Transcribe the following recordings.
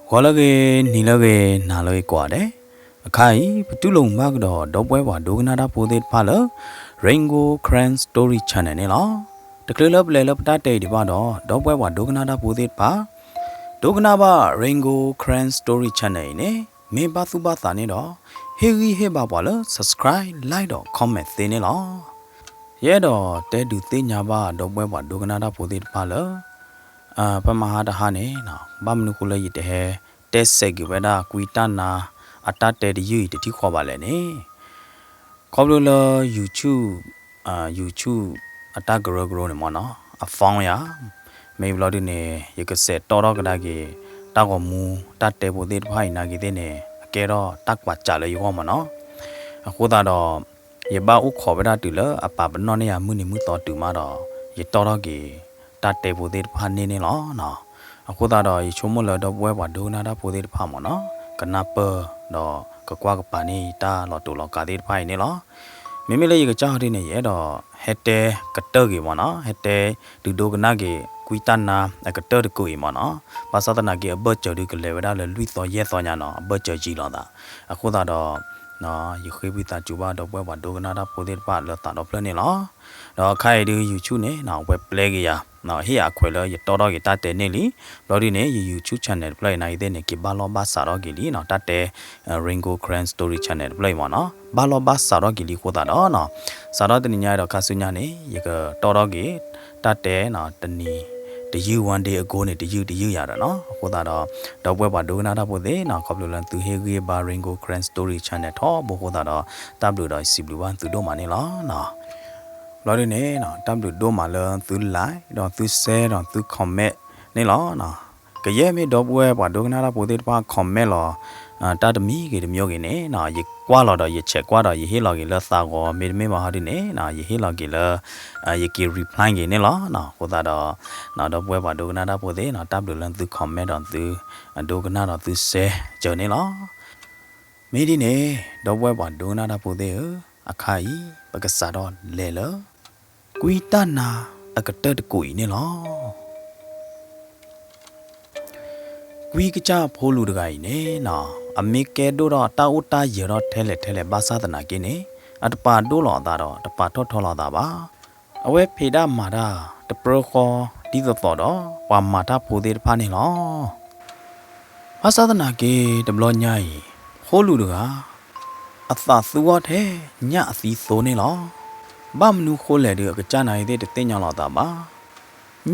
ဂီၤလၢအဂ့ၤ, နံၤလၢအဂ့ၤ, နၤလၢအဂ့ၤကိးဂၤဒဲး, အခါအံၤ ပတူၢ်လိာ်မုာ်ဘၣ်ကဒီး ဒီပုၢ်ဝဲၢ်ပှၤဒိကနၣ်တၢ်ဖိသ့ၣ်တဖၣ်လၢ Rain Gold Karen Story Channel န့ၣ်လီၤ. တချုးလၢပလဲၤလၢပတၢ်တဲအံၤဒံးဘၣ်ဒီး ဒီပုၢ်ဝဲၢ်ပှၤဒိကနၣ်တၢ်ဖိသ့ၣ်တဖၣ် ဒိကနၣ်ဘၣ် Rain Gold Karen Story Channel အံၤန့ၣ် မ့ၢ်ဘၣ်သူၣ်ဘၣ်သးန့ၣ်ဒီး ဟ့ၣ်ဂံၢ်ဟ့ၣ်ဘါပှၤလၢ subscribe, like ဒီး comment သ့န့ၣ်လီၤ. ယအဲၣ်ဒိးတဲဒုးသ့ၣ်ညါဘၣ် ဒီပုၢ်ဝဲၢ်ပှၤဒိကနၣ်တၢ်ဖိသ့ၣ်တဖၣ်လၢ ပမဟါတဟါန့ၣ် ဘၣ်မနုၤဃိလၢယတဟဲတဲစဲးက့ၤဝဲဒၣ် ကွံတၢ်နါအတၢ်တဲတယုၢ်အံၤတထံၣ်ဃီဘၣ်လဲၣ်န့ၣ်, ခီဖျိလၢ YouTube, YouTube အတၢ်ကရၢကရိန့ၣ်မ့ၢ်နီၤ အ font ယၤ, မ့ၢ်ဘျီဒုန့ၣ် ယကစဲးတီထီၣ်ကဒါက့ၤ တၢ်ဂီၤမူ တၢ်တဲဖိသ့ၣ်တဖၣ်အံၤနာ်က့ၤသ့ၣ်န့ၣ် အကဲထီၣ်တၢ်ကွၢ်စးလၢယဂီၢ်မ့ၢ်နီၤ. အဃိသတးဒီး ယဘၣ်အိၣ်ခိးဝဲဒၣ်တုၤလၢအပာ်ပနီၣ်န့ၢ်ယၤမုၢ်နံၤမုၢ်သီတုၤမးဒီး ယတီထီၣ်က့ၤ တၢ်တဲဖိသ့ၣ်တဖၣ်န့ၣ်န့ၣ်လီၤ. အဃိသတးဒီး ယဆိကမိၣ်လၢဒီပုၢ်ဝဲၢ်ပှၤဒိကနၣ်တၢ်ဖိသ့ၣ်တဖၣ်မ့ၢ်နီၤ ကနၢ်ပၢၢ်ဒီးကကွၢ်ကပၤန့ၢ်ယတၢ်လီၤတူာ်လီၤကာ်သ့ၣ်တဖၣ်အံၤန့ၣ်လီၤ. မ့မ့ၢ်လၢယကစၢ်ဟီဒ်န့ၣ် ယအဲၣ်ဒိးဟဲတဲကတၢၢ်က့ၤမ့ၢ်နီၤ ဟဲတဲဒုးဒိကနၣ်က့ၤ ကွံတၢ်နါအကတၢၢ်တကိးအံၤမ့ၢ်နီၤ. ဘၣ်ဆၣ်သနာ်က့ အဘၢၣ်စၢၤဒုးကလဲၤဝဲဒၣ်လၢလွံၢ်သီယဲၢ်သီညါနီၤ အဘၢၣ်စၢၤယံာ်လိာ်သး. အဃိသတးဒီး ယဃ့ဝံသးစူၤဘၣ်ဒီပုၢ်ဝဲၢ်ပှၤဒိကနၣ်တၢ်ဖိသ့ၣ်တဖၣ်လၢသးဒီဖျၢၣ်န့ၣ်လီၤ. ဒီးအခါအံၤဒုး YouTube န့ၣ် အဝဲပျဲက့ၤယၤ ဟ့ၣ်ယၤအခွဲးလၢယတီထီၣ်က့ၤတၢ်တဲန့ၣ်လံ. ဘျီဒုန့ၣ် ယ YouTube channel တဖျၢၣ်အံၤနာ်က့ၤသ့ၣ်န့ၣ် က့ၤဘၣ်လီၢ်ဘၣ်စးထီၣ်က့ၤလံနီၤ တၢ်တဲ Rain Gold Karen Story Channel တဖျၢၣ်အံၤမ့ၢ်နီၤ ဘၣ်လီၢ်ဘၣ်စးထီၣ်က့ၤလံအဃိသတးဒီးနီၤ စးထီၣ်တနံၤညါဒီးခါဆူညါန့ၣ် ယကတီထီၣ်က့ၤ တၢ်တဲနီၤ တနံၤတယုၢ် one day ago န့ၣ် တယုၢ်တယုၢ်ယၤဒီးနီၤ အဃိသတးဒီး ဒီပုၢ်ဝဲၢ်ပှၤဒိကနၣ်တၢ်ဖိသ့ၣ်နီၤ ခီဖျိလၢသုဟ့ၣ်ဂံၢ်ဘါ Rain Gold Karen Story Channel ထီဘိအဃိသတးဒီး တၢ်ဘျုးဒီးယစံးဘျုးဘၣ်သုဒိၣ်မးန့ၣ်လီၤ. ဘျီဒုန့ၣ် တၢ်ဘျုးဒိၣ်မးလၢသု like ဒီးသု share ဒီးသု comment န့ၣ်လီၤ. ကယဲၢ်မ့ၢ်ဒီပုၢ်ဝဲၢ်ပှၤဒိကနၣ်တၢ်ဖိသ့ၣ်တဖၣ် comment လီၤ တၢ်တမံၤဂ့ၤတမံၤဂ့ၤန့ၣ် ယကွၢ်လီၤဒီးယ check ကွၢ်ဒီးယဟ့ၣ်လီၤက့ၤလၢသးဂီၤ မ့တမ့ၢ်ဘၣ်ဟီဒုန့ၣ် ယဟ့ၣ်လီၤက့ၤလၢ ယက့ၤ reply က့ၤန့ၣ်လီၤ. အဃိသတးဒီး ဒီပုၢ်ဝဲၢ်ပှၤဒိကနၣ်တၢ်ဖိသ့ၣ်နီၤ တၢ်ဘျုးလၢသု comment ဒီးသု ဒိကနၣ်ဒီးသု share စၢၤန့ၣ်လီၤ. မ့ၢ်ဒ်န့ၣ် ဒီပုၢ်ဝဲၢ်ပှၤဒိကနၣ်တၢ်ဖိသ့ၣ်ဧၢ, အခါအံၤ ပကစးထီၣ်လဲၤလၢ ကွံတၢ်နါအကတၢၢ်တကိးအံၤန့ၣ်လီၤ. ကွံကစၢ်ဖိလူၤတဂၤအံၤန့ၣ်နီၤ အမ့ၢ်ကဲဒိၣ်ထီၣ်တၢ်အိၣ်တၢ်ယၢၤထီၣ်ထဲလဲၣ်ထဲလဲၣ်ဘၣ်ဆၣ်သနာ်က့န့ၣ် အတပာ်ဒိၣ်လီၤအသးဒီးတပာ်ထီၣ်ထီလီၤအသးဘၣ်. အဝဲဖံးတၢ်မၤတၢ် တပြၢဃီဒ်သိးသိးဒီး ပှၤမၤတၢ်ဖိသ့ၣ်တဖၣ်န့ၣ်လီၤ. ဘၣ်ဆၣ်သနာ်က့ တဘျီညါအံၤ ဖိလူၤတဂၤ အသးသူအီၤထဲညၣ်အသံသိန့ၣ်လီၤ. ဘၣ်မနုၤဃိလဲၣ်ဒုး အကစၢ်နာ်က့ၤသ့ၣ်တသ့ၣ်ညါလီၤအသးဘၣ်.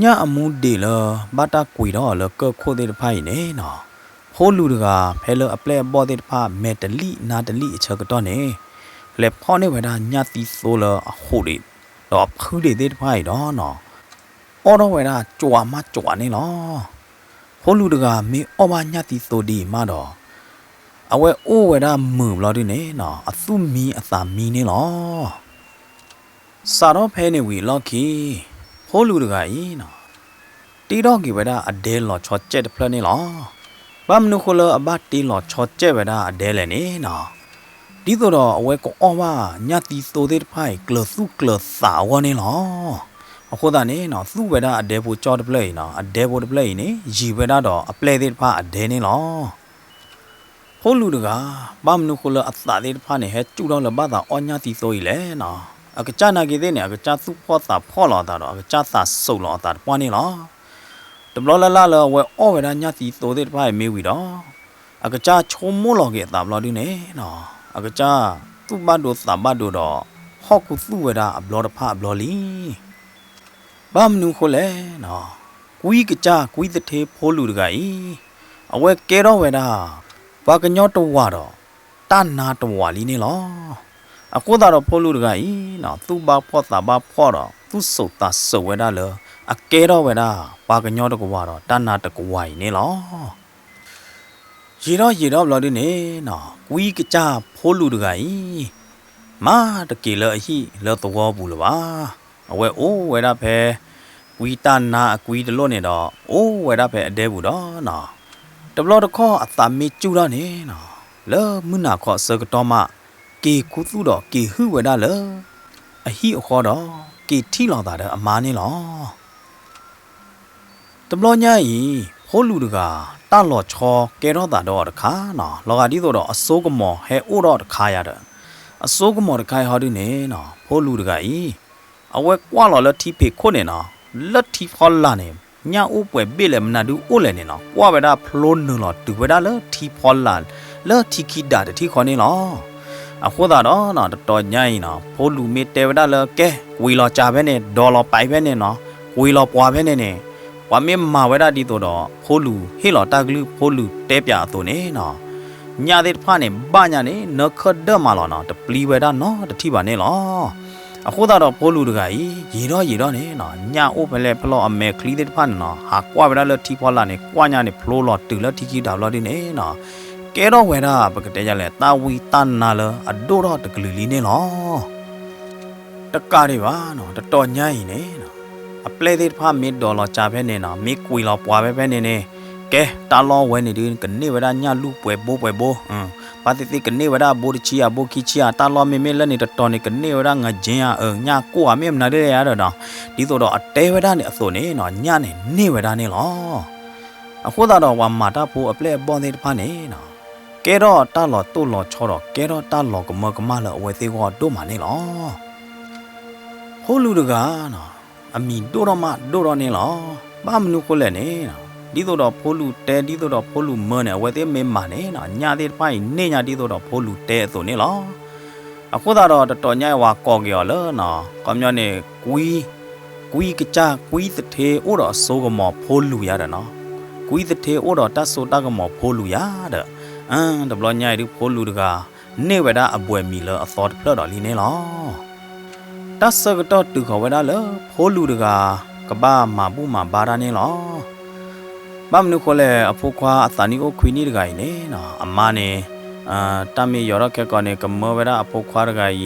ညၣ်အမူဒံးလၢ ဘၣ်တၢ်ကွံာ်ထီၣ်အီၤလၢကၢၢ်ခိၣ်သ့ၣ်တဖၣ်အံၤန့ၣ်နီၤ ဖိလူၤတဂၤ ဖဲလၢအပျဲၢ်အဘီၣ်သ့ၣ်တဖၣ် မဲာ်တလံၣ်နါတလံၣ်အဆၢကတီၢ်န့ၣ် လဲၤဖီၣ်န့ၢ်ဝဲဒၣ်ညၣ်သံသိလၢအဟိးဒံး ဒီးအဖုဒံးသ့ၣ်တဖၣ်အံၤဒီးနီၤ အီၣ်ထီၣ်ဝဲဒၣ်ကွၢ်မးကွၢ်န့ၣ်လီၤ. ဖိလူၤတဂၤမ့ၢ်အီၣ်ဘၣ်ညၣ်သံသိဒ်အံၤမးဒီး အဝဲအိၣ်ဝဲဒၣ်မုာ်ဘျီဒုန့ၣ်နီၤ အသူၣ်မံအသးမံန့ၣ်လီၤ. စးထီၣ်ဖဲန့ၣ်ဝံၤအလီၢ်ခံ ဖိလူၤတဂၤအံၤနီၤ တ့ထီၣ်က့ၤဝဲဒၣ်အဒဲလီၤဆီကဲးတဖျၢၣ်န့ၣ်လီၤ. ဘၣ်မနုၤဃိလၢအဘၣ်တ့လီၤဆီကဲးဝဲဒၣ်အဒဲလဲၣ်န့ၣ်နီၤ ဒ်သိးဒီးအဝဲကအီၣ်ဘၣ်ညၣ်သံသိသ့ၣ်တဖၣ်အံၤ ကျၢၤသူၣ်ကျၢၤသးအဂီၢ်န့ၣ်လီၤ. အဃိသတးန့ၣ်နီၤ သူၣ်ဝဲဒၣ်အဒဲဖိကၠီတဖျၢၣ်အံၤနီၤ အဒဲဖိတဖျၢၣ်အံၤန့ၣ် ယံၤဝဲဒၣ်ဒီးအပျဲၢ်သ့ၣ်တဖၣ်အဒဲန့ၣ်လီၤ. ဖိလူၤတဂၤ ဘၣ်မနုၤဃိလၢအသးသ့ၣ်တဖၣ်န့ၣ် ဟဲစူၣ်ထီၣ်လၢဘၣ်သးအီၣ်ညၣ်သံသိအံၤလဲၣ်နီၤ အကစၢ်နာ်က့ၤသ့ၣ်န့ၣ် အကစၢ်သူၣ်ဖှီၣ်သးဖှီၣ်လီၤအသးဒီး အကစၢ်သးစိာ်လီၤအသးတပှၢ်န့ၣ်လီၤ. တဘျီလၢ်လၢ်လၢအဝဲအီၣ်ဝဲဒၣ်ညၣ်သံသိသ့ၣ်တဖၣ်အံၤမ့ၢ်ဝံၤဒီး အကစၢ်ဆိကမိၣ်လီၤက့ၤအသးဘျီဒုန့ၣ်နီၤ အကစၢ်သူၣ်ဘၣ်ဒိသးဘၣ်ဒိဒီး ဟီၣ်ခူသူၣ်ဝဲဒၣ်အဘျီတဖၣ်အဘျီလံ. ဘၣ်မနုၤဃိလဲၣ်နီၤ ကွံကစၢ်ကွံသထ့ဖိလူၤတဂၤအံၤ အဝဲကဲထီၣ်ဝဲဒၣ် ပှၤကညီတဝာ်ဒီး တၢ်နါတဝာ်လံန့ၣ်လီၤ. အဃိသတးဒီးဖိလူၤတဂၤအံၤနီၤ သူၣ်ဘၣ်ဖှီၣ်သးဘၣ်ဖှီၣ်ဒီး သူၣ်စိာ်သးစိာ်ဝဲဒၣ်လၢ အကဲထီၣ်ဝဲဒၣ် ပှၤကညီတကဝာ်ဒီး တၢ်နါတကဝာ်အံၤန့ၣ်လီၤ. ယံာ်ထီၣ်ယံာ်ထီၣ်ဘျီဒုန့ၣ်နီၤ ကွံကစၢ်ဖိလူၤတဂၤအံၤ မၤတက့ၤလၢအဟံၣ်လၢသဝီပူၤလၢၤဘၣ်. အဝဲအိၣ်ဝဲဒၣ်ဖဲ ကွံတၢ်နါအကွံတလိၣ်န့ၣ်ဒီး အိၣ်ဝဲဒၣ်ဖဲအဒဲပူၤဒီးနီၤ တဘျီတခီၣ်အသးမ့ၢ်စူၣ်ထီၣ်န့ၣ်နီၤ လၢမုၢ်နၤခီအဆၢကတီၢ်မး က့ၤခူသူၣ်ဒီးက့ၤဟုၣ်ဝဲဒၣ်လၢ အဟံၣ်အဃီဒီး က့ၤထံၣ်လိာ်သးဒီးအမါန့ၣ်လီၤ. တဘျီညါအံၤ ဖိလူၤတဂၤ တၢ်လီၤဆီကဲထီၣ်သးဒီးအီၤတခါနီၤ, လီၤဂာ်ဒ်သိးဒီးအစိကမီၤဟဲအိၣ်ဒီးတခါယၤဒီး, အစိကမီၤတခါအံၤဟီဒုန့ၣ်နီၤ, ဖိလူၤတဂၤအံၤ အဝဲကွၢ်လီၤလၢထံဖံးခိၣ်န့ၣ်နီၤ, လၢထံဖီလာ်န့ၣ် ညၣ်အိၣ်ပှဲၤဘ့ၣ်လဲၣ် မနုၤဒုအိၣ်လဲၣ်န့ၣ်နီၤ, ကွၢ်ဝဲဒၣ်ဖျိနုာ်လီၤတုၤဝဲဒၣ်လၢထံဖီလာ် လၢထံခံဒးတထံၣ်ဃီန့ၣ်လီၤ. အဃိသတးဒီးနီၤ, တတီၤညါအံၤနီၤ, ဖိလူၤမ့ၢ်တဲဝဲဒၣ်လၢ ကဲ ကွံာ်လီၤကၢ်ဖဲန့ၣ်, ဒိးလီၤပာ်ဖဲန့ၣ်နီၤ, ကွံာ်လီၤပှၤဖဲန့ၣ်န့ၣ်, ပှၤမ့ၢ်မၤဝဲဒၣ်ဒ်သိးဒီး ဖိလူၤဟ့ၣ်လီၤတၢ်ကလုၢ် ဖိလူၤတဲပၠးအသိးန့ၣ်နီၤ, ညၣ်သ့ၣ်တဖၣ်န့ၣ် ဘၣ်ညါန့ၣ် နၢခၢၣ်ဒၢၣ်မးလီၤနီၤ, တပျံၤဝဲဒၣ်နီတထံၣ်ဘၣ်န့ၣ်လီၤ. အဃိသတးဒီးဖိလူၤတဂၤအံၤ ယံာ်ထီၣ်ယံာ်ထီၣ်န့ၣ်နီၤ, ညၣ်အိၣ်ဖဲလဲၣ်ဖဲလဲၣ် အမဲာ်ချံသ့ၣ်တဖၣ်န့ၣ်နီၤ, ဟးကွၢ်ဝဲဒၣ်လၢထံဖီလာ်န့ၣ် ကွၢ်ညါန့ၣ် ဖျိလီၤတုၤလၢထံခံဒးဘျီဒုန့ၣ်နီၤ, ကဲထီၣ်ဝဲဒၣ် ပကတဲယၤလဲၣ် တၢ်ဝံတၢ်နါလၢအဒိၣ်ထီၣ်တကလုာ်လံန့ၣ်လီၤ. တကးဒံးဘၣ်နီၤ, တတီၤညါအံၤန့ၣ်နီၤ, အပျဲၢ်သ့ၣ်တဖၣ်မ့ၢ်ဒိးလီၤကၢ်ဖဲန့ၣ်နီၤ, မ့ၢ်ကွံာ်လီၤပှၤဖဲဖဲန့ၣ်န့ၣ်, ကဲ တၢ်လီၢ်ဝဲန့ၣ်ဒု ကန့ၢ်ဝဲဒၣ်ညၣ်လူၢ်ပှဲၤဘိပှဲၤဘိ, ဘၣ်သ့ၣ်သ့ၣ်ကန့ၢ်ဝဲဒၣ်ဘိတဆံဧါ ဘိခံဆံဧါ, တၢ်လီၢ်မ့မ့ၢ်လၢန့ၣ်တတီၤန့ၣ် ကန့ၢ်ဝဲဒၣ် ငါးကျင်း ဧါ အၢ ညၣ်ကိၢ်ဧါ မ့ၢ်မနုၤဒ်လဲၣ်ယၤဒီးနီၤ, ဒ်သိးဒီးအတဲဝဲဒၣ်န့ၣ်အသိးန့ၣ်နီၤ, ညၣ်န့ၣ်န့ၢ်ဝဲဒၣ်န့ၣ်လီၤ. အဃိသတးဒီးပှၤမၤတၢ်ဖိအပျဲၢ်အဘီၣ်သ့ၣ်တဖၣ်န့ၣ်နီၤ, ကဲထီၣ်တၢ်လီၤတိၢ်လီၤဆီဒီး ကဲထီၣ်တၢ်လီၤကမၢကမၣ်လၢအဝဲသ့ၣ်ဂီၢ်ဒိၣ်မးန့ၣ်လီၤ. ဖိလူၤတဂၤနီၤ, အမံၤဒိၣ်ထီၣ်မးဒိၣ်ထီၣ်န့ၣ်လီၤ. ဘၣ်မနုၤဃိလဲၣ်န့ၣ်, ဒ်သိးဒီးဖိလူၤတဲ ဒ်သိးဒီးဖိလူၤမၢန့ၣ် အဝဲသ့ၣ်မ့ၢ်မၤန့ၣ်နီၤ, ညၣ်သ့ၣ်တဖၣ်အံၤန့ၢ်ညါဒ်သိးဒီးဖိလူၤတဲအသိးန့ၣ်လီၤ. အဃိသတးဒီးတတီၤညါအံၤ ပှၤကိးက့ၤအီၤလၢနီၤ, ခီပညီန့ၣ် ကွံ ကွံကစၢ် ကွံသထ့အိၣ်ဒီးအစိကမီၤဖိလူၤယၤဒီးနီၤ, ကွံသထ့အိၣ်ဒီးတၢ်စိတၢ်ကမီၤဖိလူၤယၤဒီး, တဘျီညါအံၤဒုးဖိလူၤတဂၤ န့ၢ်ဝဲဒၣ်အဘှဲးမံၤလၢအသီတဖျၢၣ်ဒီးလံန့ၣ်လီၤ. တၢ်ဆၢကတီၢ်တုၤဃီၤဝဲဒၣ်လၢ ဖိလူၤတဂၤ ကဘၣ်မၤဘူၣ်မၤဘါတၢ်န့ၣ်လီၤ. ဘၣ်မနုၤဃိလဲၣ် အဖိခွါအသးနံၣ်အိၣ်ခွံနံၣ်တဂၤအံၤန့ၣ်နီၤ, အမါန့ၣ် တၢ်မ့ၢ်ယီၤထီၣ်ခဲကိာ်န့ၣ် ကမၢဝဲဒၣ်အဖိခွါတဂၤအံၤ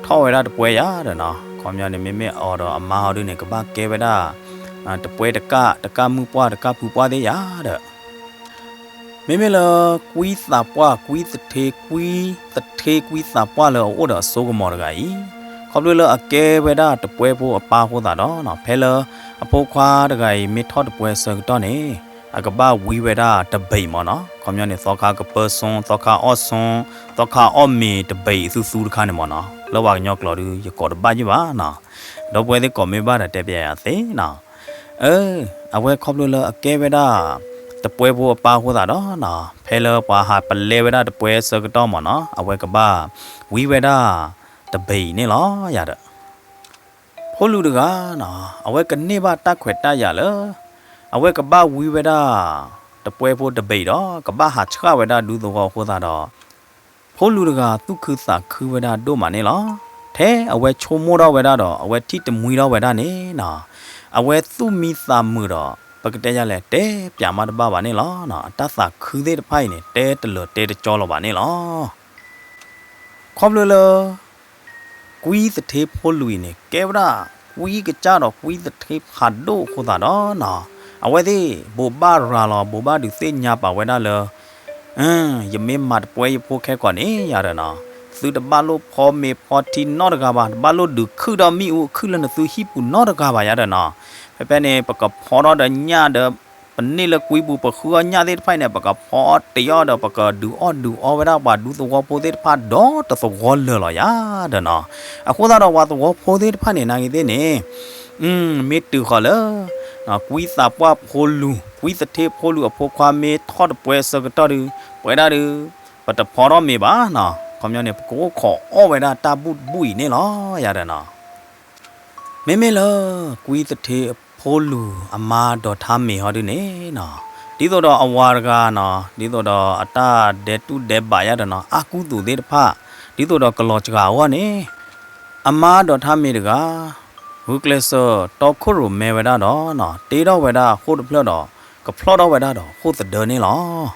ထီၣ်ဝဲဒၣ်တပွဲယၤဒီးနီၤ, ခီပညီန့ၣ် မ့မ့ၢ်အီၤဒီးအမါဟီဒုန့ၣ် ကဘၣ်ကဲဝဲဒၣ် တပွဲတကၢ် တကၢ်မုၢ်ပှၢ် တကၢ်ဖုပှၢ်သ့ၣ်ယၤဒီး မ့မ့ၢ်လၢ ကွံသးပှၢ် ကွံသထ့ ကွံသထ့ ကွံသးပှၢ်လၢအအိၣ်ဒီးအစိကမီၤတဂၤအံၤ, ခီဖျိလၢအကဲဝဲဒၣ်တပွဲဖိအပၢ်အဃိသတးဒီးနီၤ, ဖဲလၢအဖိခွါတဂၤအံၤ မ့ၢ်ထီၣ်တပွဲအဆၢကတီၢ်န့ၣ် အကဘၣ်ဝံဝဲဒၣ်တဘ့ၣ်မ့ၢ်နီၤ, ခီပညီန့ၣ် သီခါကပၢဆူ သီခါအီၣ်ဆူ သီခါအီၣ်မ့ၤတဘ့ၣ်သူသူတခါန့ၣ်မ့ၢ်နီၤ, လၢပှၤကညီကျိာ်ဒုး ယကိးတဘၣ်ယုၢ်ဘၣ်နီၤ, ဒီပုၢ်ဝဲၢ်သ့ၣ်ကိးမ့ၢ်ဘၣ်ဒီးတဲပျဲယၤသ့နီၤ. အဝဲခီဖျိလၢအကဲဝဲဒၣ် တပွဲဖိအပၢ်အဃိသတးဒီးနီၤ, ဖဲလၢပှၤဟးပလဲဝဲဒၣ်တပွဲအဆၢကတီၢ်မ့ၢ်နီၤ, အဝဲကဘၣ်ဝံဝဲဒၣ်တဘ့ၣ်အံၤန့ၣ်လီၤယၤဒီး ဖိလူၤတဂၤနီၤ, အဝဲကန့ၢ်ဘၣ်တၢ်ခွဲးတၢ်ယာ်လၢ အဝဲကဘၣ်ဝံဝဲဒၣ် တပွဲဖိတဘ့ၣ်ဒီး ကဘၣ်ဟးဆှၣ်ဝဲဒၣ်ဒူသဝီအဃိသတးဒီး ဖိလူၤတဂၤသူၣ်ခုသးခုဝဲဒၣ်ဒိၣ်မးန့ၣ်လီၤ. ထဲအဝဲဆိကမိၣ်ထီၣ်ဝဲဒၣ်ဒီး အဝဲထံၣ်တမှံထီၣ်ဝဲဒၣ်န့ၣ်နီၤ, အဝဲသူၣ်မံသးမုာ်ဒီး ပကတဲယၤလဲၣ် တဲပျးမးတဘၣ်ဘၣ်န့ၣ်လီၤ. အတၢ်သးခုသ့ၣ်တဖၣ်အံၤန့ၣ် တဲတလၢာ်တဲတကၠီလၢၤဘၣ်န့ၣ်လီၤ. ခီဖျိလၢ ကွံသထ့ဖိလူၤအံၤန့ၣ် ကဲဝဲဒၣ် ကွံကစၢ်ဒီးကွံသထ့ဖးဒိၣ်အဃိသတးဒီးနီၤ, အဝဲသ့ၣ် ဘိးဘၣ်ရၤလီၤ ဘိးဘၣ်ဒုးသ့ၣ်ညါပာ်ဝဲဒၣ်လၢ ယမ့ၢ်မၤတပွဲယဖိခဲကိာ်န့ၣ်ယၤဒီးနီၤ, သုတဘၣ်လိၣ်ဖီမ့ၤဖီထံနီတဂၤဘၣ်, တဘၣ်လိၣ်ဒုးခုၣ်ဒီးမ့ၣ်အူအခုၣ်လၢနသုဟံၣ်ပူၤနီတဂၤဘၣ်ယၤဒီးနီၤ, ဖဲဖဲန့ၣ် ပကဖီထီၣ်ဒီးညၣ်ဒီး ပန့ၢ်လၢကွံပူၤ ပဃုအီၣ်ညၣ်သ့ၣ်တဖၣ်အံၤန့ၣ် ပကဖီအီၣ်တ့ၢ်အီၣ်ဒီး ပကဒုးအီၣ်ဒုးအီဝဲဒၣ်ပှၤဒူသဝီဖိသ့ၣ်တဖၣ်ဒီးတသဝီလၢာ်လီၤယၤဒီးနီၤ, အဃိသတးဒီးပှၤသဝီဖိသ့ၣ်တဖၣ်န့ၣ် နာ်ဂ့ၤသ့ၣ်န့ၣ် မ့ၢ်တုၤဃီၤလၢ ကွံသးပှၢ်ဖိလူၤ ကွံသထ့ဖိလူၤအဖိခွါမ့ၢ်ထီၣ်တပွဲအဆၢကတီၢ်ဒုး ပဝဲဒၣ်ဒုး ပတဖီထီၣ်မ့ၤဘၣ်နီၤ, ခီပညီန့ၣ် ပကအိၣ်ခိးအီၣ်ဝဲဒၣ်တၢ်ဘူၣ်တဘူၣ်အံၤန့ၣ်လီၤယၤဒီးနီၤ. မ့မ့ၢ်လၢ ကွံသထ့ဖိလူၤအမါဒီးထါမ့ၤဟီဒုန့ၣ်နီၤ, ဒ်သိးဒီးအဝၤတဂၤနီၤ, ဒ်သိးဒီးအတၢ်ဒဲးတူၢ်ဒဲးဘးယၤဒီးနီၤ, အါကူသူးသ့ၣ်တဖၣ် ဒ်သိးဒီးကလီၤစှၤအဂီၢ်န့ၣ်, အမါဒီးထါမ့ၤတဂၤ ဂုာ်ကျဲးစၢးတီခိၣ်ရိၣ်မဲဝဲဒၣ်ဒီးနီၤ, တ့ထီၣ်ဝဲဒၣ်ဃိၣ်တဖျၢၣ်ဒီး ကဖျီၣ်ထီၣ်ဝဲဒၣ်ဒီးဃိၣ်သဒၢန့ၣ်လီၤ.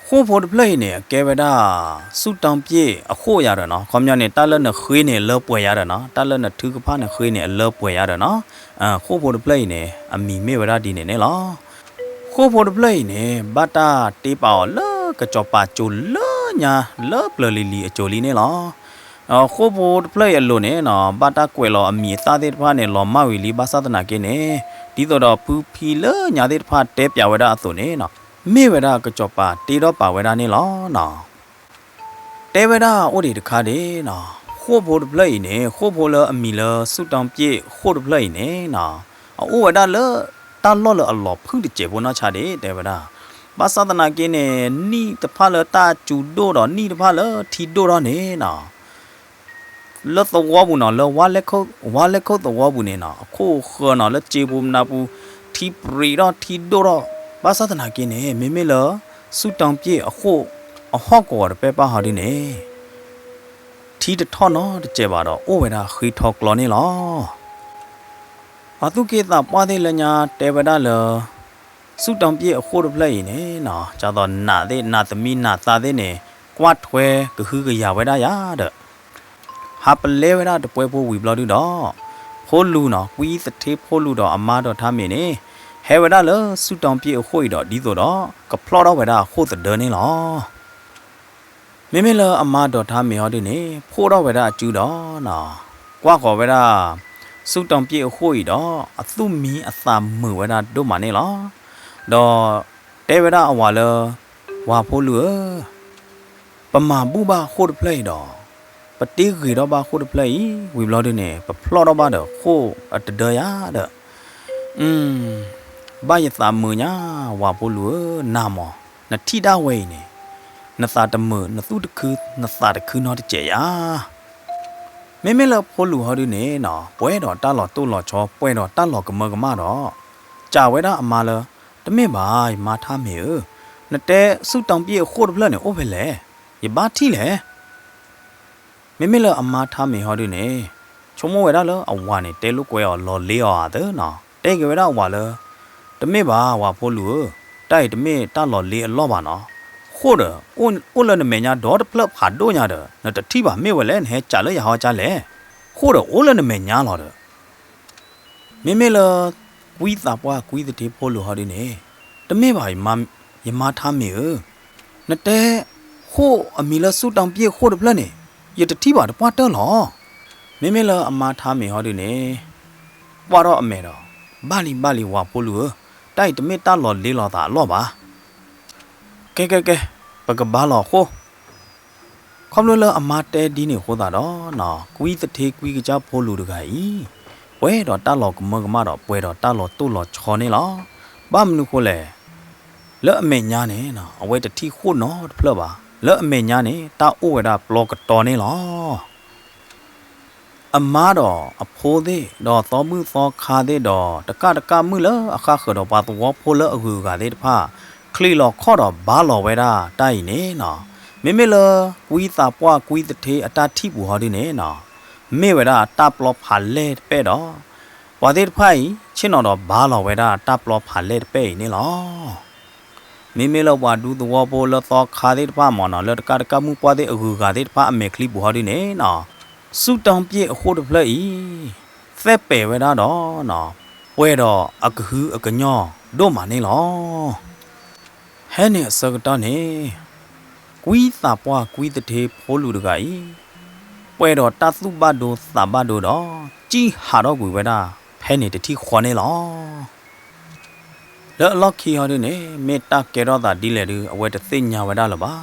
ဃိၣ်ဖိတဖျၢၣ်အံၤန့ၣ် အကဲဝဲဒၣ် ဆူၣ်တၢ်ပျ့ၣ်အဃိၣ်ယၤဒီးနီၤ, ခီပညီန့ၣ် တၢ်လၢနဃ့န့ၣ် အလၢပှဲၤယၤဒီးနီၤ, တၢ်လၢနထုကဖၣ်နဃ့န့ၣ် အလၢပှဲၤယၤဒီးနီၤ, ဃိၣ်ဖိတဖျၢၣ်အံၤန့ၣ် အမံၤမ့ၢ်ဝဲဒၣ်ဒ်န့ၣ်န့ၣ်လီၤ. ဃိၣ်ဖိတဖျၢၣ်အံၤန့ၣ် ဘၣ်တၢ်တ့ပာ်အီၤလၢကစီၤပၤစိၤလၢညါ လၢပျၢၤလံၤလံၤအစိၤလံန့ၣ်လီၤ. ဃိၣ်ဖိတဖျၢၣ်အံၤအလိၤန့ၣ်နီၤ, ဘၣ်တၢ်ကွဲးလီၤအမံၤအသၣ်သ့ၣ်တဖၣ်န့ၣ် လီၤမၢ်ဝံၤလံ ဘၣ်ဆၣ်သနာ်က့န့ၣ် ဒ်သိးဒီးဖုဖံလၢညါသ့ၣ်တဖၣ်တဲပၠးဝဲဒၣ်အသိးန့ၣ်နီၤ, မ့ၢ်ဝဲဒၣ်ကစီၤပၤတ့ထီၣ်ပာ်ဝဲဒၣ်န့ၣ်လီၤနီၤ. တဲဝဲဒၣ်အိၣ်ဒံးတခါဒၣ်နီၤ, ဃိၣ်ဖိတဖျၢၣ်အံၤန့ၣ်, ဃိၣ်ဖိလၢအမံၤလၢဆူၣ်တီပျ့ၣ်ဃိၣ်တဖျၢၣ်အံၤန့ၣ်နီၤ, အအိၣ်ဝဲဒၣ်လၢတၢ်လီၢ်လၢအလီၤဖုၣ်တစဲးဖိနီၢ်ဆါဒၣ် တဲဝဲဒၣ်. ဘၣ်ဆၣ်သနာ်က့န့ၣ် နံၣ်တဖၣ်လၢတၢ်စူၤဒိၣ်ဒီးနံၣ်တဖၣ်လၢထံဒိၣ်ထီၣ်န့ၣ်နီၤ လၢသဝီပူၤနီၤ, လၢဝါလဲခိၣ်သဝီပူၤန့ၣ်နီၤ, အခိၣ်ဃၢၤနီၤ, လၢစ့ပူၤမနၤပူၤ, ထံပြံးထီၣ်ထံဒိၣ်ထီၣ်. ဘၣ်ဆၣ်သနာ်က့န့ၣ် မ့မ့ၢ်လၢဆူၣ်တီပျ့ၣ်အဃိၣ်အဟီၣ်ကဝီၤတပဲၢ်ပၢ်ဟီဒုန့ၣ် ထံတထီၣ်နီတစဲးဘၣ်ဒီး အိၣ်ဝဲဒၣ်ဃ့ထီကျီန့ၣ်လီၤ. ပှၤသူၣ်က့သးပှၢ်သ့ၣ်လၢညါတဲဝဲဒၣ်လၢ ဆူၣ်တီပျ့ၣ်အဃိၣ်တဖျၢၣ်အံၤန့ၣ်နီၤ, ဒ်သိးနးသ့ၣ်, နးသမံနးသးသ့ၣ်န့ၣ် ကွၢ်ထွဲကဟုကယာ်ဝဲဒၣ်ယၤဒီး ဟးပလဲဝဲဒၣ်တပှဲဖိဝံၤဘျီဒုဒီး ဖိလူၤနီၤ, ကွံသထ့ဖိလူၤဒီးအမါဒီးထါမ့ၤန့ၣ် ဟဲဝဲဒၣ်လၢဆူၣ်တီပျ့ၣ်အဃိၣ်အံၤဒီး ဒ်သိးဒီးကဖျီၣ်ထီၣ်ဝဲဒၣ်အဃိၣ်သဒၢန့ၣ်လီၤ. မ့မ့ၢ်လၢအမါဒီးထါမ့ၤဟီဒုန့ၣ် ဖှိၣ်ထီၣ်ဝဲဒၣ်အစုဒီးနီၤ, ကွၢ်ဃီၤဝဲဒၣ်ဆူၣ်တီပျ့ၣ်အဃိၣ်အံၤဒီး အသူၣ်မံအသးမုာ်ဝဲဒၣ်ဒိၣ်မးန့ၣ်လီၤ. ဒီးတဲဝဲဒၣ်အဝၤလၢ ဝၤဖိလူၤဧၢ, ပမၤဘူၣ်ဘၣ်ဃိၣ်တဖျၢၣ်အံၤဒီး ပတ့ဂ့ၤထီၣ်ဘၣ်ဃိၣ်တဖျၢၣ်အံၤ ဝံၤဘျီဒုန့ၣ် ပဖျီၣ်ထီၣ်ဘၣ်ဒီးဃိၣ်အတဒၢယၤဒီး ဘၣ်ယသးမုာ်ညါ, ဝၤဖိလူၤဧၢ, နၤမး, နထံၣ်ဒၣ်ဝဲအံၤန့ၣ် နသးတမုာ်, နသူၣ်တခု, နသးတခုနီတစဲးယၤ. မ့မ့ၢ်လၢဖိလူၤဟီဒုန့ၣ်နီၤ, ပှဲၤဒီးတၢ်လီၤတိၢ်လီၤဆီ, ပှဲၤဒီးတၢ်လီၤကမၢကမၣ်ဒီး စံးဝဲဒၣ်အမါလၢ တမ့ၢ်ဘၣ် ယမါထါမ့ၤဧၢ, နတဲဆူၣ်တီပျ့ၣ်အဃိၣ်တဖျၢၣ်န့ၣ် အိၣ်ဖဲလဲၣ်, ယဘၣ်ထံၣ်လဲၣ်. မ့မ့ၢ်လၢအမါထါမ့ၤဟီဒုန့ၣ် ဆိကမိၣ်ဝဲဒၣ်လၢအဝၤန့ၣ် တဲလိာ်ကွဲအီၤလီၤလ့အီၤဧါသၢနီၤ, တဲက့ၤဝဲဒၣ်အဝၤလၢ တမ့ၢ်ဘၣ် ဝၤဖိလူၤဧၢ, တၢ်အံၤတမ့ၢ်တၢ်လီၤလ့အလီၢ်ဘၣ်နီၤ, ဃိၣ်ဒီး အိၣ်လၢနမဲာ်ညါဒီတဖျၢၣ်ဖးဒိၣ်ညါဒီး နတထံၣ်ဘၣ်မ့ၢ်ဝဲလဲၣ်, နဟဲစံးလၢယၤဟီကါလဲၣ်, ဃိၣ်ဒီးအိၣ်လၢနမဲာ်ညါလီၤဒီး မ့မ့ၢ်လၢ ကွံသးပှၢ်ကွံသထ့ဖိလူၤဟီဒုန့ၣ် တမ့ၢ်ဘၣ် ယမါထါမ့ၤဧၢ, နတဲ ဃိၣ်အမံၤလၢဆူၣ်တီပျ့ၣ်ဃိၣ်တဖျၢၣ်န့ၣ် ယတထံၣ်ဘၣ်တပှၢ်တၢၢ်လီၤ. မ့မ့ၢ်လၢအမါထါမ့ၤဟီဒုန့ၣ် ကွၢ်ထီၣ်အမဲာ်ဒီး ဘၣ်လံဘၣ်လံ ဝၤဖိလူၤဧၢ, တၢ်အံၤတမ့ၢ်တၢ်လီၤလ့လီၤသးအလီၢ်ဘၣ်. ကဲကဲကဲ, ပကဘါလီၤအဃိ ခီဖျိလၢအမါတဲဒ်န့ၣ်အဃိသတးဒီး ကွံသထ့ကွံကစၢ်ဖိလူၤတဂၤအံၤ ပှဲၤဒီးတၢ်လီၤကမၢကမၣ်ဒီး ပှဲၤဒီးတၢ်လီၤတိၢ်လီၤဆီန့ၣ်လီၤ. ဘၣ်မနုၤဃိလဲၣ်, လၢအမဲာ်ညါန့ၣ် အဝဲတထံၣ်ဃိၣ်နီတဖျၢၣ်ဘၣ်. လၢအမဲာ်ညါန့ၣ် တၢ်အိၣ်ဝဲဒၣ်ပျီကတီၤန့ၣ်လီၤ. အမါဒီးအဖိသ့ၣ် ဒီးသီဘူၣ်သီခါသ့ၣ်ဒီး တကၣ်တကၣ်မုၣ်လၢအဃၣ်ဃၢၤဒီးပှၤသဝီဖိလၢအဂုၤအဂၤသ့ၣ်တဖၣ် ချံးလီၤခီၣ်ဒီးဘါလီၤဝဲဒၣ်တၢ်အံၤန့ၣ်နီၤ. မ့မ့ၢ်လၢ ကွံသးပှၢ်ကွံသထ့အတၢ်ထံၣ်ပူၤဟီဒုန့ၣ်နီၤ, မ့ၢ်ဝဲဒၣ်တၢ်ပျီဖးလဲၢ်တပဲၢ်ဒီး ပှၤသ့ၣ်တဖၣ်အံၤ ဆ့ၣ်နီၤဒီးဘါလီၤဝဲဒၣ်တၢ်ပျီဖးလဲၢ်တပဲၢ်အံၤန့ၣ်လီၤ. မ့မ့ၢ်လၢပှၤဒူသဝီဖိလၢသီခါသ့ၣ်တဖၣ်မ့ၢ်နီၤ, လၢတကၣ်တကၣ်မုၣ်ပှၢ်သ့ၣ်အဂုၤအဂၤသ့ၣ်တဖၣ်အမဲာ်ချံပူၤဟီဒုန့ၣ်နီၤ, ဆူၣ်တီပျ့ၣ်အဃိၣ်တဖျၢၣ်အံၤ သဲပဲာ်ဝဲဒၣ်ဒီးနီၤ, ပှဲၤဒီးအကဟုအကညီၢ်ဒိၣ်မးန့ၣ်လီၤ. ဟဲန့ၣ်အဆၢကတီၢ်န့ၣ် ကွံသးပှၢ်ကွံသထ့ဖိလူၤတဂၤအံၤ ပှဲၤဒီးတၢ်သူၣ်ဘၣ်ဒိသးဘၣ်ဒိဒီး စံၣ်ဟးထီၣ်ကွံာ်ဝဲဒၣ် ဖဲန့ၣ်တထံၣ်ဃီန့ၣ်လီၤ. လၢအလီၢ်ခံဟီဒုန့ၣ် မ့ၢ်တၢ်ကဲထီၣ်သးဒ်လဲၣ်ဒု အဝဲတသ့ၣ်ညါဝဲဒၣ်လၢၤဘၣ်.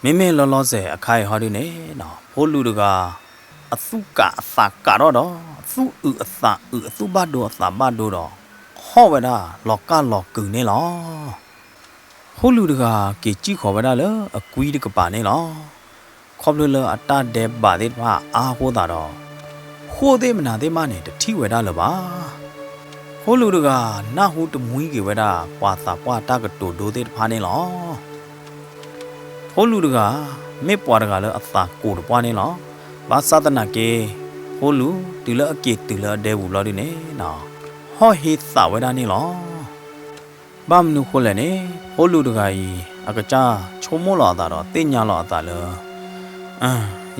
မ့မ့ၢ်လီၤလီၤဆဲးအခါအံၤဟီဒုန့ၣ်နီၤ, ဖိလူၤတဂၤ အသူၣ်ကးအသးကးထီၣ်ဒီး အသူၣ်အုးအသးအုး အသူၣ်ဘၣ်ဒိအသးဘၣ်ဒိဒီး ဟီၣ်ဝဲဒၣ်လီၤကၢ်လီၤကုာ်န့ၣ်လီၤ. ဖိလူၤတဂၤက့ၤစံၣ်ဃီၤဝဲဒၣ်လၢအကွံတကပၤန့ၣ်လီၤ. ခီဖျိလၢအတၢ်ဒဲးဘးသ့ၣ်တဖၣ်အါအဃိသတးဒီး ဃိၣ်သ့ၣ်မနၤသ့ၣ်မးန့ၣ် တထံၣ်ဝဲဒၣ်လၢၤဘၣ်. ဖိလူၤတဂၤ နၢ်ဟူတမှံက့ၤဝဲဒၣ် ပှၤသးပှၢ်တၢ်ကတိၤဒိသ့ၣ်တဖၣ်န့ၣ်လီၤ. ဖိလူၤတဂၤ မ့ၢ်ပှၤတဂၤလၢအသးကိၤတပှၢ်န့ၣ်လီၤ. ဘၣ်ဆၣ်သနာ်က့ ဖိလူၤတုၤလၢအက့ၤတုၤလၢအဒဲပူၤဘျီဒုန့ၣ်နီၤ, ဟီၣ်ဟ့သးဝဲဒၣ်န့ၣ်လီၤ. ဘၣ်မနုၤဃိလဲၣ်န့ၣ် ဖိလူၤတဂၤအံၤ အကစၢ်ဆိကမိၣ်လီၤအသးဒီးသ့ၣ်ညါလီၤအသးလၢ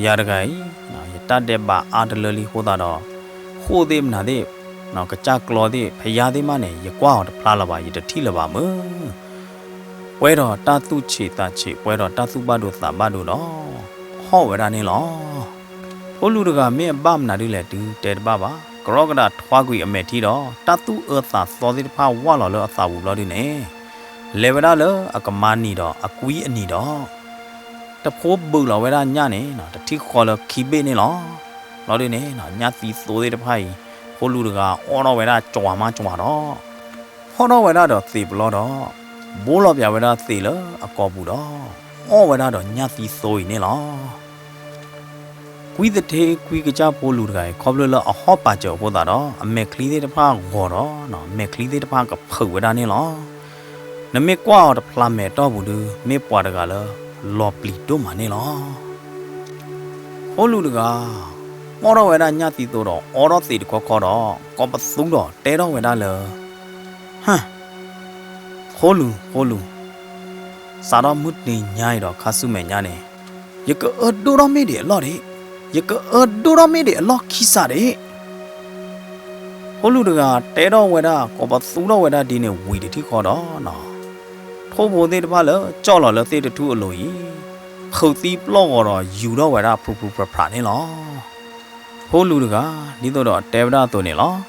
ယၤတဂၤအံၤ ယတၢ်ဒဲးဘးအါတလၢလံအဃိသတးဒီး ဃိၣ်သ့ၣ်မနၤသ့ၣ် ကစၢ်ကျီသ့ၣ် ဖယါသ့ၣ်မးန့ၣ် ယကွၢ်အီၤတဖျါလၢၤဘၣ် ယတထံၣ်လၢၤဘၣ်မုၢ်. ပှဲၤဒီးတၢ်သူၣ်ဆံးသးဆံး ပှဲၤဒီးတၢ်သူၣ်ဘၣ်ဒိသးဘၣ်ဒိဒီး ဟီၣ်ဝဲဒၣ်န့ၣ်လီၤ. ဖိလူၤတဂၤမ့ၢ်အဘၣ်မနုၤဒ်လဲၣ် တုၤတဲတဘၣ်ဘၣ်. ကရီကဒးထွါကွံာ်အမဲာ်ထံဒီး တၢ်သူၣ်အၢသးသီသ့ၣ်တဖၣ်ဝၢ်လီၤလၢအသးပူၤဘျီဒုန့ၣ်, လဲၤဝဲဒၣ်လၢအကမါနံၤဒီးအကွံအနံၤဒီး တဖိဘုးလီၤဝဲဒၣ်ညၣ်န့ၣ် တထံၣ်ဃီလၢခံဘ့ၣ်န့ၣ်လီၤ. ဘျီဒုန့ၣ် ညၣ်သံသိသ့ၣ်တဖၣ်အံၤ ဖိလူၤတဂၤအီၣ်ထီၣ်ဝဲဒၣ်ကွၢ်မးကွၢ်ဒီး ဖီၣ်ထီၣ်ဝဲဒၣ်ဒီးသံးပျီဒီး ဘိလီၤပၠးဝဲဒၣ်သံးလၢအကိာ်ပူၤဒီး အီၣ်ဝဲဒၣ်ဒီးညၣ်သံသိအံၤန့ၣ်လီၤ. ကွံသထ့ကွံကစၢ်ဖိလူၤတဂၤအံၤ ခီဖျိလၢအဟီၣ်ပာ်စၢၤအဃိသတးဒီး အမဲာ်ချံသ့ၣ်တဖၣ်ဂီၤဒီး မဲာ်ချံသ့ၣ်တဖၣ်ကဖုးဝဲဒၣ်န့ၣ်လီၤ. နမ့ၢ်ကွၢ်အီၤတဖျါမဲာ်တီၢ်ပူၤဒု မ့ၢ်ပှၤတဂၤလၢလီၤပျံၤဒိၣ်မးန့ၣ်လီၤ. ဖိလူၤတဂၤ အီၣ်ထီၣ်ဝဲဒၣ်ညၣ်သံသိဒီး အီထီၣ်သံးတခီခီဒီး ကိးပသူဒီးတဲထီၣ်ဝဲဒၣ်လၢ ဟၢ ဖိလူၤ ဖိလူၤ, စးထီၣ်မုၢ်တနံၤညါအံၤဒီးခါဆူမဲာ်ညါန့ၣ် ယကအၢဒိၣ်ထီၣ်မ့ၢ်ဒံးအလီၢ်ဒံး, ယကအၢဒိၣ်ထီၣ်မ့ၢ်ဒံးအလီၢ်ခံစးဒံး. ဖိလူၤတဂၤတဲထီၣ်ဝဲဒၣ် ကိးပသူထီၣ်ဝဲဒၣ်ဒ်န့ၣ်ဝံၤတထံၣ်ဃီဒီး ထိၣ်ဖိသ့ၣ်တဖၣ်လၢကၠီၣ်လီၤလၢသ့ၣ်တထူၣ်အလိၤအံၤ ဖုးသံပျီၢ်ဂီၤဒီးယူၤထီၣ်ဝဲဒၣ်ဖုဖုဖြးဖြးန့ၣ်လီၤ. ဖိလူၤတဂၤ ဒ်သိးဒီးအတဲဝဲဒၣ်အသိးန့ၣ်လီၤ.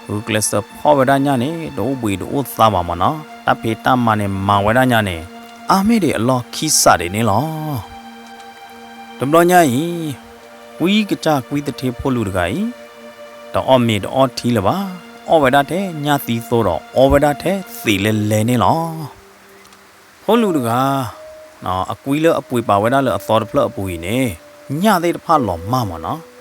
ဂုာ်ကျဲးစၢးဖီၣ်ဝဲဒၣ်ညၣ်န့ၣ် တအိၣ်ဘှံးတအိၣ်သါဘၣ်မၢ်နီၤ, တၢ်ဖံးတၢ်မၤန့ၣ် မၤဝဲဒၣ်ညါန့ၣ် အါမ့ၢ်ဒံးအလီၢ်ခံစးဒံးန့ၣ်လီၤ. တဘျီညါအံၤ ကွံကစၢ်ကွံသထ့ဖိလူၤတဂၤအံၤ တအီၣ်မ့ၤတအီၣ်ထံလၢၤဘၣ်, အီၣ်ဝဲဒၣ်ထဲညၣ်သံသိဒီး အီဝဲဒၣ်ထဲသံးလဲၤလဲၤန့ၣ်လီၤ. ဖိလူၤတဂၤ အကွံလၢအပှ့ၤပာ်ဝဲဒၣ်လၢအသီတဖျၢၣ်အပူၤအံၤန့ၣ် ညၣ်သ့ၣ်တဖၣ်လီၤမၢ်မၢ်နီၤ.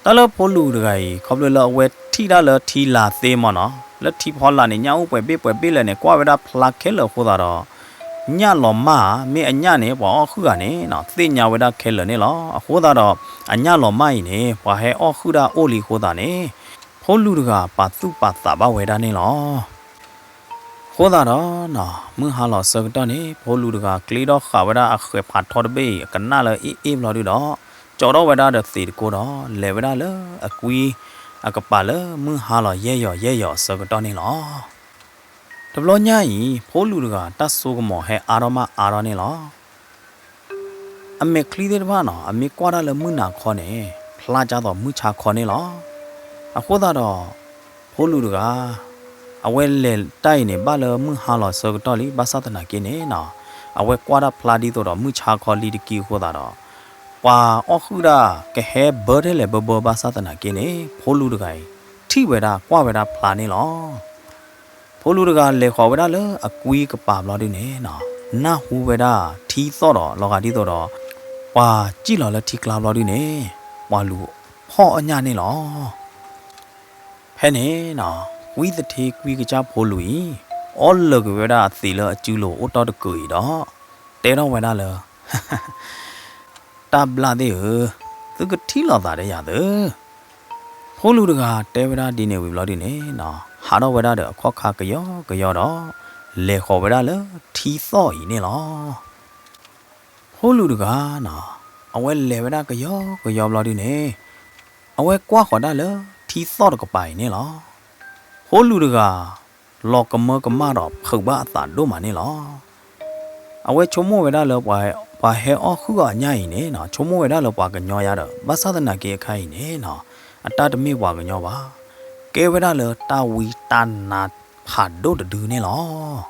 တၢ်လၢဖိလူၤတဂၤအံၤ ခီဖျိလၢအဝဲထံၣ်ဒၣ်လၢထံလာ်သ့မၢ်နီၤ, လၢထံဖီလာ်န့ၣ် ညၣ်အိၣ်ပှဲၤဘ့ၣ်ပှဲၤဘ့ၣ်လဲၣ်န့ၣ် ကွၢ်ဝဲဒၣ်ဖျါခဲလၢာ်အဃိသတးဒီး ညၣ်လီၤမၢ်ဧါ, မ့ၢ်အညၣ်န့ၣ် ပှၤအီၣ်ဃုာ်ဧါန့ၣ် သ့ၣ်ညါဝဲဒၣ်ခဲလၢာ်န့ၣ်လီၤ. အဃိသတးဒီး အညၣ်လီၤမၢ်အံၤန့ၣ် ပှၤဟဲအီၣ်ဃုာ်ဒၣ်အိၣ်လံအဃိသတးန့ၣ် ဖိလူၤတဂၤပာ်သူၣ်ပာ်သးဘၣ်ဝဲဒၣ်န့ၣ်လီၤ. အဃိသတးဒီး မုၢ်ဟါလီၤဆၢကတီၢ်န့ၣ် ဖိလူၤတဂၤကျ့ထီၣ်ဃာ်ဝဲဒၣ်အဃဲးဖးထီတဘ့ၣ်အံၤ အကနၣ်လၢအ့ၣ်အ့ၣ်ဘျီဒုဒီး ကၠီထီၣ်ဝဲဒၣ်ဒီးသံးတကိဒီး လဲၤဝဲဒၣ်လၢအကွံအကပၤလၢမုၢ်ဟါလီၤယဲၢ်ယီၤယဲၢ်ယီၤအဆၢကတီၢ်န့ၣ်လီၤ. တဘျီညါအံၤ ဖိလူၤတဂၤတၢ်စိကမီၤဟဲအါထီၣ်မးအါထီၣ်န့ၣ်လီၤ. အမဲာ်ချံသ့ၣ်တဖၣ်နီၤ အမ့ၢ်ကွၢ်တၢ်လၢမုၢ်နၤခီန့ၣ် ဖျါကၢသိးမုၢ်ဆါခီန့ၣ်လီၤ. အဃိသတးဒီး ဖိလူၤတဂၤ အဝဲလဲၤတၢ်အံၤန့ၣ် ဘၣ်လၢမုၢ်ဟါလီၤဆၢကတီၢ်လံ ဘၣ်ဆၣ်သနာ်က့န့ၣ်နီၤ အဝဲကွၢ်တၢ်ဖျါဒ်သိးဒီးမုၢ်ဆါခီလံတက့ၢ်အဃိသတးဒီး ပှၤအီၣ်ဃုာ်ဒၣ်ကဟဲဘၢထဲလဲၣ်ဘၢဘၢဘၣ်ဆၣ်သနာ်က့န့ၣ် ဖိလူၤတဂၤအံၤ ထံၣ်ဝဲဒၣ်ကွၢ်ဝဲဒၣ်ဖျါန့ၣ်လီၤ. ဖိလူၤတဂၤလဲၤဃီၤဝဲဒၣ်လၢအကွံကပၤဘျီဒုန့ၣ်နီၤ နၢ်ဟူဝဲဒၣ်ထံသီၣ်ဒီးလီၤဂာ်ဒ်သိးဒီး ပှၤစံၣ်လီၤလၢထံကျါဘျီဒုန့ၣ် ပှၤလူၤဖီၣ်အီၣ်ညၣ်န့ၣ်လီၤ. ဖဲန့ၣ်နီၤ ကွံသထ့ကွံကစၢ်ဖိလူၤအံၤ အီၣ်လၢာ်ကွံာ်ဝဲဒၣ်အသံးလၢအစုလိၤအိၣ်တီၢ်တကုာ်အံၤဒီး တဲထီၣ်ဝဲဒၣ်လၢ တၢ်ဘျၣ်သ့ၣ်ဧၢ, သုကထံၣ်လိာ်သးဒီးယၤသု. ဖိလူၤတဂၤတဲဝဲဒၣ်ဒ်န့ၣ်ဝံၤဘျီဒုန့ၣ်နီၤ ဟးထီၣ်ဝဲဒၣ်ဒီးအခီၣ်ခါကယီကယီဒီး လဲၤဃီၤဝဲဒၣ်လၢထံသီၣ်အံၤန့ၣ်လီၤ. ဖိလူၤတဂၤနီၤ အဝဲလဲၤဝဲဒၣ်ကယီကယီဘျီဒုန့ၣ် အဝဲကွၢ်ဃီၤဒၣ်လၢထံသီၣ်တကပၤအံၤန့ၣ်လီၤ. ဖိလူၤတဂၤ လီၤကမၢကမၣ်ဒီးဖုးဘၣ်အသးဒိၣ်မးန့ၣ်လီၤ. အဝဲဆိကမိၣ်ဝဲဒၣ်လၢ ပှၤဟဲအီၣ်ဃုာ်အီၤညၣ်အံၤန့ၣ်နီၤ ဆိကမိၣ်ဝဲဒၣ်လၢပှၤကညီယါဒီး ဘၣ်ဆၣ်သနာ်က့အခါအံၤန့ၣ်နီၤ အတၢ်တမ့ၢ်ပှၤကညီဘၣ်. ကဲဝဲဒၣ်လၢတၢ်ဝံတၢ်နါဖးဒိၣ်တဒုန့ၣ်လီၤ.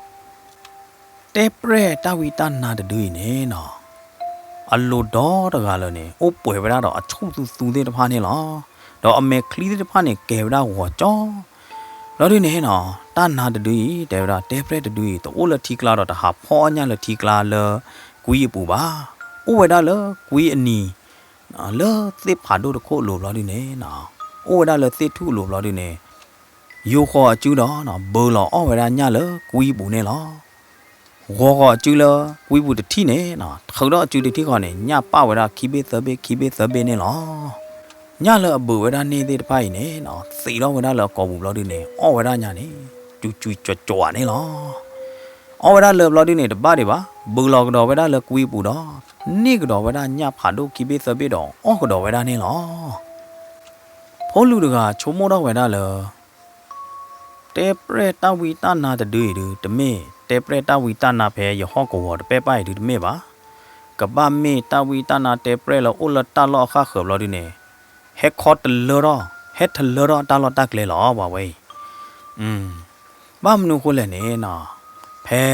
တဲပြဲၢ်တၢ်ဝံတၢ်နါတဒုအံၤန့ၣ်နီၤ အလိၤဒီတဂၤလၢာ်န့ၣ် အိၣ်ပှဲၤဝဲဒၣ်ဒီးအဆူၣ်သူသူသ့ၣ်တဖၣ်န့ၣ်လီၤ. ဒီးအမဲာ်ချံသ့ၣ်တဖၣ်န့ၣ် ကဲၤဝဲဒၣ်ဂီၤကၠီ ဘျီဒုန့ၣ်နီၤ တၢ်နါတဒုအံၤ တဲဝဲဒၣ် တဲပြဲၢ်တဒုအံၤ တအိၣ်လၢထံကျါဒီးတဟးဖီၣ်အီၣ်ညၣ်လၢထံကျါလၢကွံအပူၤဘၣ်. အိၣ်ဝဲဒၣ်လၢကွံအနံၤ လၢသ့ၣ်ဖးဒိၣ်တခိၣ်အလိၤဘျီဒုန့ၣ်နီၤ အိၣ်ဝဲဒၣ်လၢသ့ၣ်ထူၣ်အလိၤဘျီဒုန့ၣ် ယိၤဃီၤအစုဒီး ဘုးလီၤအီၣ်ဝဲဒၣ်ညၣ်လၢကွံပူၤန့ၣ်လီၤ. ဂီၤဃီၤအစုလၢကွံပူၤတထံၣ်န့ၣ်နီၤ ထုးထီၣ်အစုတထံၣ်ဃီန့ၣ် ညၣ်ပၣ်ဝဲဒၣ်ခံဘ့ၣ်သၢဘ့ၣ်ခံဘ့ၣ်သၢဘ့ၣ်န့ၣ်လီၤ. ညၣ်လၢအဘုးဝဲဒၣ်န့ၣ်သ့ၣ်တဖၣ်အံၤန့ၣ်နီၤ သံးထီၣ်ဝဲဒၣ်လၢအကိာ်ပူၤဘျီဒုန့ၣ် အီၣ်ဝဲဒၣ်ညါန့ၣ် စူၤစူၤကၠီၤကၠီၤန့ၣ်လီၤ. အီၣ်ဝဲဒၣ်လၢဘျီဒုန့ၣ် တဘၣ်ဒံးဘၣ် ဘုးလီၤကဒီးဝဲဒၣ်လၢကွံပူၤဒီး န့ၢ်ကဒီးဝဲဒၣ်ညၣ်ဖးဒိၣ်ခံဘ့ၣ်သၢဘ့ၣ်ဒီး အီၣ်ကဒီးဝဲဒၣ်န့ၣ်လီၤ. ဖိလူၤတဂၤဆိကမိၣ်ထီၣ်ဝဲဒၣ်လၢ တဲပြဲၢ်တၢ်ဝံတၢ်နါတဒုအံၤဒု တမ့ၢ်တဲပြဲၢ်တၢ်ဝံတၢ်နါဖဲယဟီၣ်ကဝီၤတပဲၢ်ပၢ်အံၤဒုတမ့ၢ်ဘၣ်. ကဘၣ်မ့ၢ်တၢ်ဝံတၢ်နါတဲပြဲၢ်လၢအိၣ်လၢတၢ်လီၢ်အဃၣ်ဃၢၤဘျီဒုန့ၣ် ဟဲခီတလၢထီၣ် ဟဲထလၢထီၣ်တၢ်လီၢ်တၢ်ကျဲလီၤ ပှၤဝဲအံၤ. ဘၣ်မနုၤအဃိလဲၣ်န့ၣ်နီၤ, ဖဲ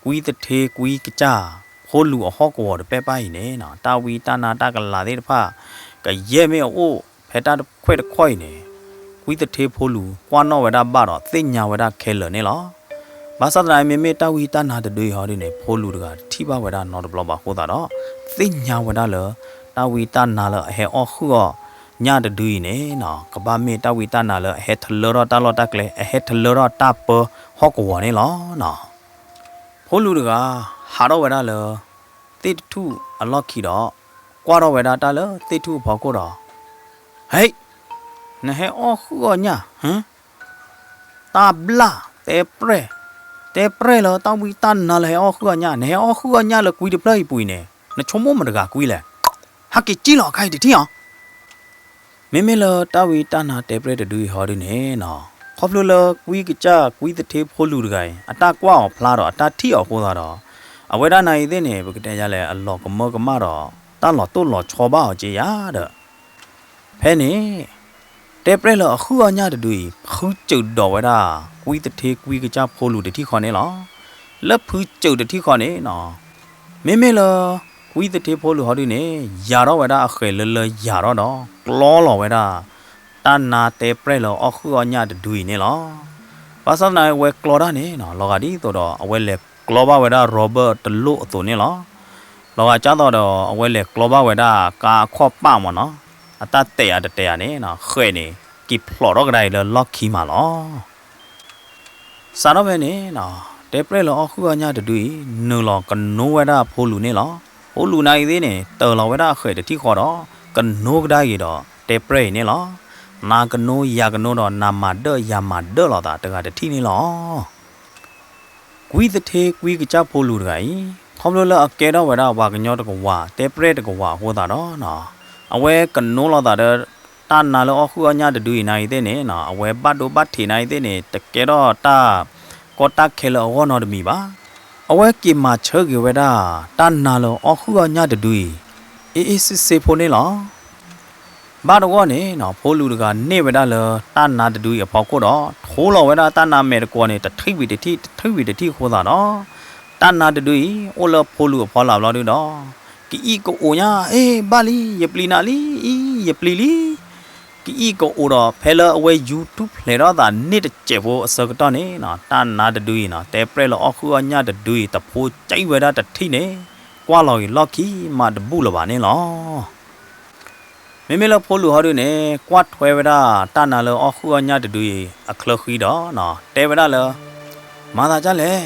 ကွံသထ့ကွံကစၢ် ဖိလူၤအဟီၣ်ကဝီၤတပဲၢ်ပၢ်အံၤန့ၣ်နီၤ, တၢ်ဝံတၢ်နါတၢ်ကလၤသ့ၣ်တဖၣ် ကယဲၢ်မ့ၢ်အအိၣ်ဖဲတၢ်ခွဲးတခီအံၤန့ၣ်, ကွံသထ့ဖိလူၤကွၢ်နီၣ်ဝဲဒၣ်ဘၣ်ဒီးသ့ၣ်ညါဝဲဒၣ်ခဲလၢာ်န့ၣ်လီၤ. ဘၣ်ဆၣ်သနာ်က့ မ့မ့ၢ်တၢ်ဝံတၢ်နါတဒုအံၤဟီဒုန့ၣ် ဖိလူၤတဂၤတထံၣ်ဘၣ်ဝဲဒၣ်နီတဘျီဘၣ်အဃိသတးဒီး သ့ၣ်ညါဝဲဒၣ်လၢ တၢ်ဝံတၢ်နါလၢအဟဲအီၣ်ဃုာ်အီၣ်ညၣ်တဒုအံၤန့ၣ်နီၤ, ကဘၣ်မ့ၢ်တၢ်ဝံတၢ်နါလၢအဟဲထလၢထီၣ်တၢ်လီၢ်တၢ်ကျဲ အဟဲထလၢထီၣ်တၢ်ပၢဟီၣ်ကဝီၤန့ၣ်လီၤနီၤ. ဖိလူၤတဂၤ ဟးထီၣ်ဝဲဒၣ်လၢ သ့ၣ်တထူၣ်အလီၢ်ခံဒီး ကွၢ်ထီၣ်ဝဲဒၣ်တၢ်လၢသ့ၣ်ထူၣ်အဖီခိၣ်ဒီး, ဟဲ, နဟဲအီၣ်ဃုာ်အီၣ်ညၣ်, ဟၢ, တၢ်ဘျၣ်, တဲပြဲၢ်, တဲပြဲၢ်လၢတၢ်ဝံတၢ်နါလၢဟဲအီၣ်ဃုာ်အီၣ်ညၣ်, နဟဲအီၣ်ဃုာ်အီၣ်ညၣ်လၢကွံတဖျၢၣ်အံၤပူၤအံၤန့ၣ် နဆိကမိၣ်မတဂၤကွံလဲၣ်. ဟးက့ၤကံၣ်လီၤ ခါအံၤတထံၣ်အီၤ မ့မ့ၢ်လၢတၢ်ဝံတၢ်နါတဲပြဲၢ်တဒုအံၤဟီဒုန့ၣ်နီၤ, ခီဖျိလၢကွံကစၢ်ကွံသထ့ဖိလူၤတဂၤအံၤ အတၢ်ကွၢ်အီၤဖျါဒီးအတၢ်ထံၣ်အီၤအဃိသတးဒီး, အဝဲဒၣ်နၤအံၤသ့ၣ်န့ၣ် ပကတဲယလဲၣ် အလီၤကမၢကမၣ်ဒီး တၢ်လီၤတိၢ်လီၤဆီဘၣ်အီၤက့ယါဒီး ဖဲန့ၣ် တဲပြဲၢ်လၢအဃုာ်အီၣ်ညၣ်တဒုအံၤ ဖုစၢးဒိးဝဲဒၣ် ကွံသထ့ကွံကစၢ်ဖိလူၤတထံၣ်ဃီန့ၣ်လီၤ. လၢဖုစၢးတထံၣ်ဃီန့ၣ်နီၤ, မ့မ့ၢ်လၢ ကွံသထ့ဖိလူၤဟီဒုန့ၣ် ယၤထီၣ်ဝဲဒၣ်အဃဲးလၢလၢယၤထီၣ်ဒီး ကျီလီၤဝဲဒၣ် တၢ်နါတဲပြဲၢ်လၢအီၣ်ဃုာ်အီၣ်ညၣ်တဒုအံၤန့ၣ်လီၤ. ဘၣ်ဆၣ်သနာ်က့ အဝဲကျီတၢ်န့ၣ်နီၤ လီၤဂာ်ဒ်သိးဒီး အဝဲလဲၤကျီဘၣ်ဝဲဒၣ် rubber တလိၣ်အသိးန့ၣ်လီၤ. လီၤဂာ်ကၢ်သိးဒီး အဝဲလဲၤကျီဘၣ်ဝဲဒၣ်ကါအခီၣ်ပၣ်မ့ၢ်နီၤ, အတၢ်တဲာ်အတတဲာ်ဧါန့ၣ်နီၤ ဃဲးန့ၣ် က့ၤဖျိးထီၣ်ကဒါအံၤလၢလီၢ်ခံမးလီၤ. စးထီၣ်ဖဲန့ၣ်နီၤ တဲပြဲၢ်လၢအီၣ်ဃုာ်အီၣ်ညၣ်တဒုအံၤ နုာ်လီၤကနိဝဲဒၣ်ဖိလူၤန့ၣ်လီၤ. ဖိလူၤနၤအံၤသ့ၣ်န့ၣ် တၢၤလီၤဝဲဒၣ်အဃဲးတထံၣ်ဃီဒီး ကနိကဒါက့ၤဒီး တဲပြဲၢ်အံၤန့ၣ်လီၤ. နၤကနိယၤကနိဒီး နၤမၤဒၢၣ်ယၤမၤဒၢၣ်လိာ်သးတဂၤတထံၣ်န့ၣ်လီၤ. ကွံသထ့ကွံကစၢ်ဖိလူၤတဂၤအံၤ ခီဖျိလၢအကဲထီၣ်ဝဲဒၣ်ပှၤကညီတကဝၤ တဲပြဲၢ်တကဝၤအဃိသတးဒီးနီၤ အဝဲကနိလိာ်သးဒီး တၢ်နါလၢအီၣ်ဃုာ်အီၣ်ညၣ်တဒုအံၤနၤအံၤသ့ၣ်န့ၣ်နီၤ အဝဲဘၣ်ဒိဘၣ်ထံးနၤအံၤသ့ၣ်န့ၣ် တကဲထီၣ်တၢ်ကီတၢ်ခဲလၢအဂီၢ်နီတမံၤဘၣ်. အဝဲက့ၤမၤဆၢက့ၤဝဲဒၣ် တၢ်နါလၢအီၣ်ဃုာ်အီၣ်ညၣ်တဒုအံၤ အ့ၣ်အ့ၣ်စ့စ့ဖိန့ၣ်လီၤ. ဘၣ်တဂီၢ်န့ၣ်နီၤ ဖိလူၤတဂၤန့ၢ်ဝဲဒၣ်လၢတၢ်နါတဒုအံၤအဖီခိၣ်ဒီး ထိလီၤဝဲဒၣ်တၢ်နါမဲာ်တကွီၤန့ၣ် တထံၣ်ဝံၤတထံၣ် တထံၣ်ဝံၤတထံၣ်အဃိသတးဒီး တၢ်နါတဒုအံၤ အိၣ်လၢဖိလူၤအဖီလာ်ဘျီဒုဒီး ကအံၣ်ကအိၣ်ညါ အ့ၣ် ဘၣ်လံ ယပျံၤနၤလံ အံၤ ယပျံၤလံ ကအံၣ်ကအိၣ်ဒီး ဖဲလၢအဝဲယူၤထူၣ်ဖျဲးထီၣ်သးန့ၢ်တစဲးဖိအဆၢကတီၢ်န့ၣ်နီၤ တၢ်နါတဒုအံၤနီၤ တဲပြဲၢ်လၢအီၣ်ဃုာ်အီၣ်ညၣ်တဒုအံၤ တဖိကံဝဲဒၣ်တထံၣ်န့ၣ် ကွၢ်လီၤက့ၤလီၢ်ခံမးတဘူၣ်လၢၤဘၣ်န့ၣ်လီၤ. မ့မ့ၢ်လၢဖိလူၤဟီဒုန့ၣ် ကွၢ်ထွဲဝဲဒၣ်တၢ်နါလၢအီၣ်ဃုာ်အီၣ်ညၣ်တဒုအံၤအချၢဃံဒီး တဲဝဲဒၣ်လၢ မၤသးဒ်လဲၣ်,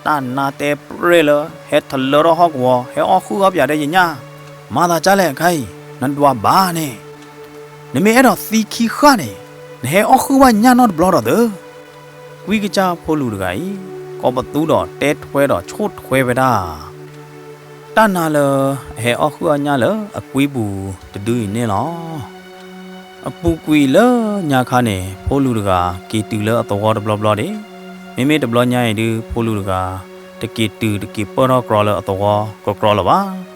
တၢ်နါတဲပြဲၢ်လၢ ဟဲထလၢထီၣ်ဟီၣ်ကဝီၤ ဟဲအီၣ်ဃုာ်အီၣ်ပၠးဒီးယညၣ်, မၤသးဒ်လဲၣ်ခဲအံၤ နဒွးဘၣ်န့ၣ်, နမ့ၢ်အဲၣ်ဒိးသံခံဃၣ်န့ၣ် နဟဲအီၣ်ဃုာ်ဘၣ်ညၣ်နီတဘျီဒီးသု. ကွံကစၢ်ဖိလူၤတဂၤအံၤ ကိးပသူဒီးတဲထွဲဒီးဆိၣ်ထွဲဝဲဒၣ် တၢ်နါလၢအဟဲအီၣ်ဃုာ်အီၣ်ညၣ်လၢအကွံပူၤတဒုအံၤန့ၣ်လီၤ. အပူၤကွံာ်လၢညါခါန့ၣ် ဖိလူၤတဂၤက့ၤတုၤလၢအသဝီတဘျီဘျီဒံး, မ့မ့ၢ်တဘျီညါအံၤဒုး ဖိလူၤတဂၤ တက့ၤတုၤတက့ၤပၢၢ်ထီၣ်ကြီလၢအသဝီကကြီလၢၤဘၣ်.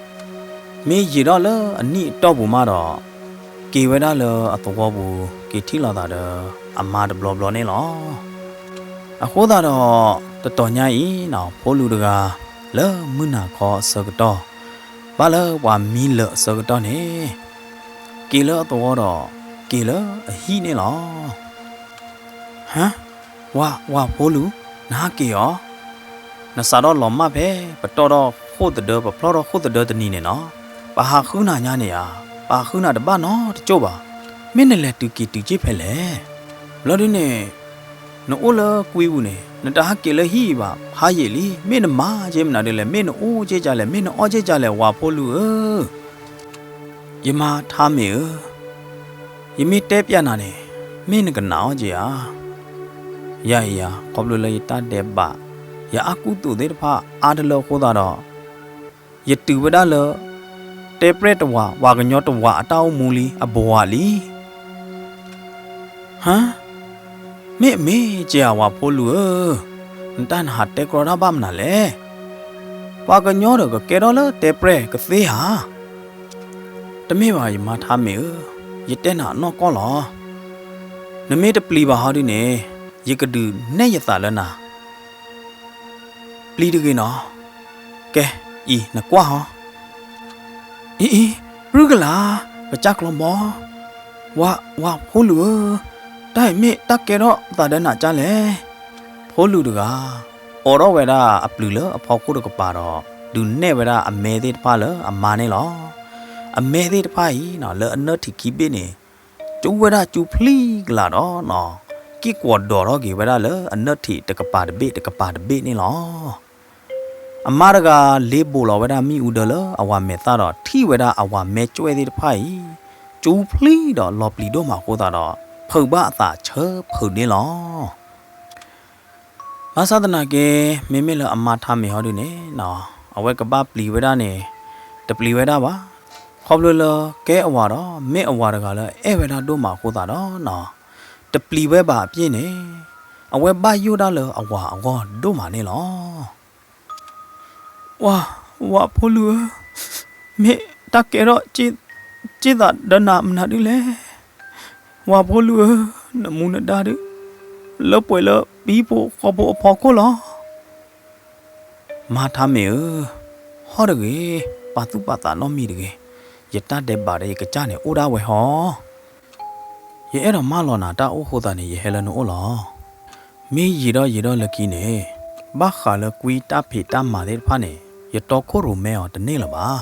မ့ၢ်ယံာ်ထီၣ်လၢအနံၣ်အတီၢ်ပူၤမးဒီး က့ၤဝဲဒၣ်လၢအသဝီပူၤ က့ၤထံၣ်လိာ်သးဒီးအမါတဘျီဘျီန့ၣ်လီၤ. အဃိသတးဒီး တတီၤညါအံၤနီၤ ဖိလူၤတဂၤ လၢမုၢ်နၤခီအဆၢကတီၢ် ဘၣ်လၢပှၤမံလၢာ်အဆၢကတီၢ်န့ၣ် က့ၤလၢအသဝီဒီး က့ၤလၢအဟံၣ်န့ၣ်လီၤ. ဟါ, ဝၤ, ဝၤဖိလူၤ, နဟးက့ၤအီၤ, နစးထီၣ်လီၤမၢ်ဖဲ ပတီၢ်ထီၣ်ဃိၣ်သဒၢ ပဖျီၣ်ထီၣ်ဃိၣ်သဒၢတနံၤန့ၣ်နီၤ, ပဟးဃုနၤညါန့ၣ်ဧါ, ပဟးဃုနၤတဘၣ်နီတကၠိၢ်ဘၣ်. မ့ၢ်နလဲၤတုၤက့ၤတုၤက့ၤဖဲလဲၣ်. ဘျီဒုန့ၣ် နအိၣ်လၢကွံပူၤန့ၣ် နတဟးက့ၤလၢဟံၣ်အံၤဘၣ်, ဖးယံာ်လံ, မ့ၢ်နမၤက့ၤမနုၤဒ်လဲၣ်, မ့ၢ်နအိၣ်က့ၤကလဲၣ်, မ့ၢ်နအီၣ်က့ၤကလဲၣ်, ဝၤဖိလူၤဧၢ. ယမါထါမ့ၢ်ဧၢ, ယမ့ၢ်တဲပျးနၤန့ၣ် မ့ၢ်နကနာ်အီၤက့ၤဧါ. ယၤအံၤယၤ ခီဖျိလၢယတၢ်ဒဲးဘး ယအါကူသိးသ့ၣ်တဖၣ်အါတလၢအဃိသတးဒီး ယတုၤဝဲဒၣ်လၢ တဲပြဲၢ်တဝး ပှၤကညီတဝးအတၢ်အိၣ်မူလံ အဘဝလံ. ဟါ, မ့ၢ်အမ့ၢ်က့ၤဧါ ဝၤဖိလူၤဧၢ, နတၢ်နဟးတဲကြီတၢ်ဘၣ်မနုၤလဲၣ်. ပှၤကညီဒီးကကဲထီၣ်လၢတဲပြဲၢ်ကသ့ဧါ. တမ့ၢ်ဘၣ် ယမါထါမ့ၢ်ဧၢ, ယတဲနၤအနီၢ်ကီၢ်လီၤ. နမ့ၢ်တပျံၤဘၣ်ဟီဒုန့ၣ်, ယကဒုးနဲၣ်ယသးလၢနၤ. ပျံၤတဂ့ၤနီၤ. ကဲ, အံၤနကွၢ်ဟီ. အံၤအံၤ, ပြုၢ်ကလာ်, ကစၢ်ကျီဘီ, ဝၤ, ဝၤဖိလူၤဧၢ, တၢ်အံၤမ့ၢ်တၢ်ကဲထီၣ်သးဒီးနၤကၢ်လဲၣ်. ဖိလူၤတဂၤ အိးထီၣ်ဝဲဒၣ်အပျုၤလၢအဖီခိၣ်တကပၤဒီး ဒုးနဲၣ်ဝဲဒၣ်အမဲသ့ၣ်တဖၣ်လၢအမါန့ၣ်လီၤ. အမဲသ့ၣ်တဖၣ်အံၤ လၢအနၢၢ်ထံးခံဘ့ၣ်န့ၣ် ကၠူဝဲဒၣ်ကၠူဖျံကလာ်ဒီးနီၤ, က့ၣ်ကွီၤဒိးထီၣ်က့ၤဝဲဒၣ်လၢအနၢၢ်ထံးတကပၤတဘ့ၣ်တကပၤတဘ့ၣ်န့ၣ်လီၤ. အမါတဂၤလ့ဘိးလီၤဝဲဒၣ်မ့ၣ်အူဒၢလၢအဝၤမဲာ်သၣ်ဒီး ထံၣ်ဝဲဒၣ်အဝၤမဲာ်ကွဲသ့ၣ်တဖၣ်အံၤ ကၠူဖျံဒီးလီၤပျံၤဒိၣ်မးအဃိသတးဒီး ဖုးဘၣ်အသးဆၢဖုးန့ၣ်လီၤ. ဘၣ်ဆၣ်သနာ်က့ မ့မ့ၢ်လၢအမါထါမ့ၤဟီဒုန့ၣ်နီၤ, အဝဲကဘၣ်ပျံၤဝဲဒၣ်န့ၣ် တပျံၤဝဲဒၣ်ဘၣ်. ခီဖျိလၢကဲအဝၤဒီး မ့ၢ်အဝၤတဂၤလၢအဲၣ်ဝဲဒၣ်ဒိၣ်မးအဃိသတးဒီးနီၤ, တပျံၤဝဲဘၣ်အပျ့ၢ်န့ၣ် အဝဲဘၣ်ယိၣ်ဒၣ်လၢအဝၤအဂီၢ်ဒိၣ်မးန့ၣ်လီၤ. ဝၤ, ဝၤဖိလူၤဧၢ, မ့ၢ်တၢ်ကဲထီၣ်စ့ၢ်သးဒီးနၤမနုၤဒုလဲၣ်. ဝၤဖိလူၤဧၢ, နမူနဒါဒု လၢပှဲၤလၢပဟံၣ်ဖိဃီဖိအဖီခိၣ်လီၤ. မါထါမ့ၤဧၢ, ဟီၣ်တဂ့ၤ, ပာ်သူၣ်ပာ်သးနီတမံၤတဂ့ၤ. ယတၢ်ဒဲးဘးဒီးယကစၢ်န့ၣ်အိၣ်ဒၣ်ဝဲဟီ. ယအဲၣ်ဒိးမၢလီၤနၤတၢ်အိၣ်အဃိသတးန့ၣ် ယဟဲလၢနအိၣ်လီၤ. မ့ၢ်ယံာ်ဒီးယံာ်ဒီးလၢခံန့ၣ်, ဘၣ်ဃးလၢကွံတၢ်ဖံးတၢ်မၤသ့ၣ်တဖၣ်န့ၣ် ယတီခိၣ်ရိၣ်မဲအီၤတန့ၢ်လၢၤဘၣ်.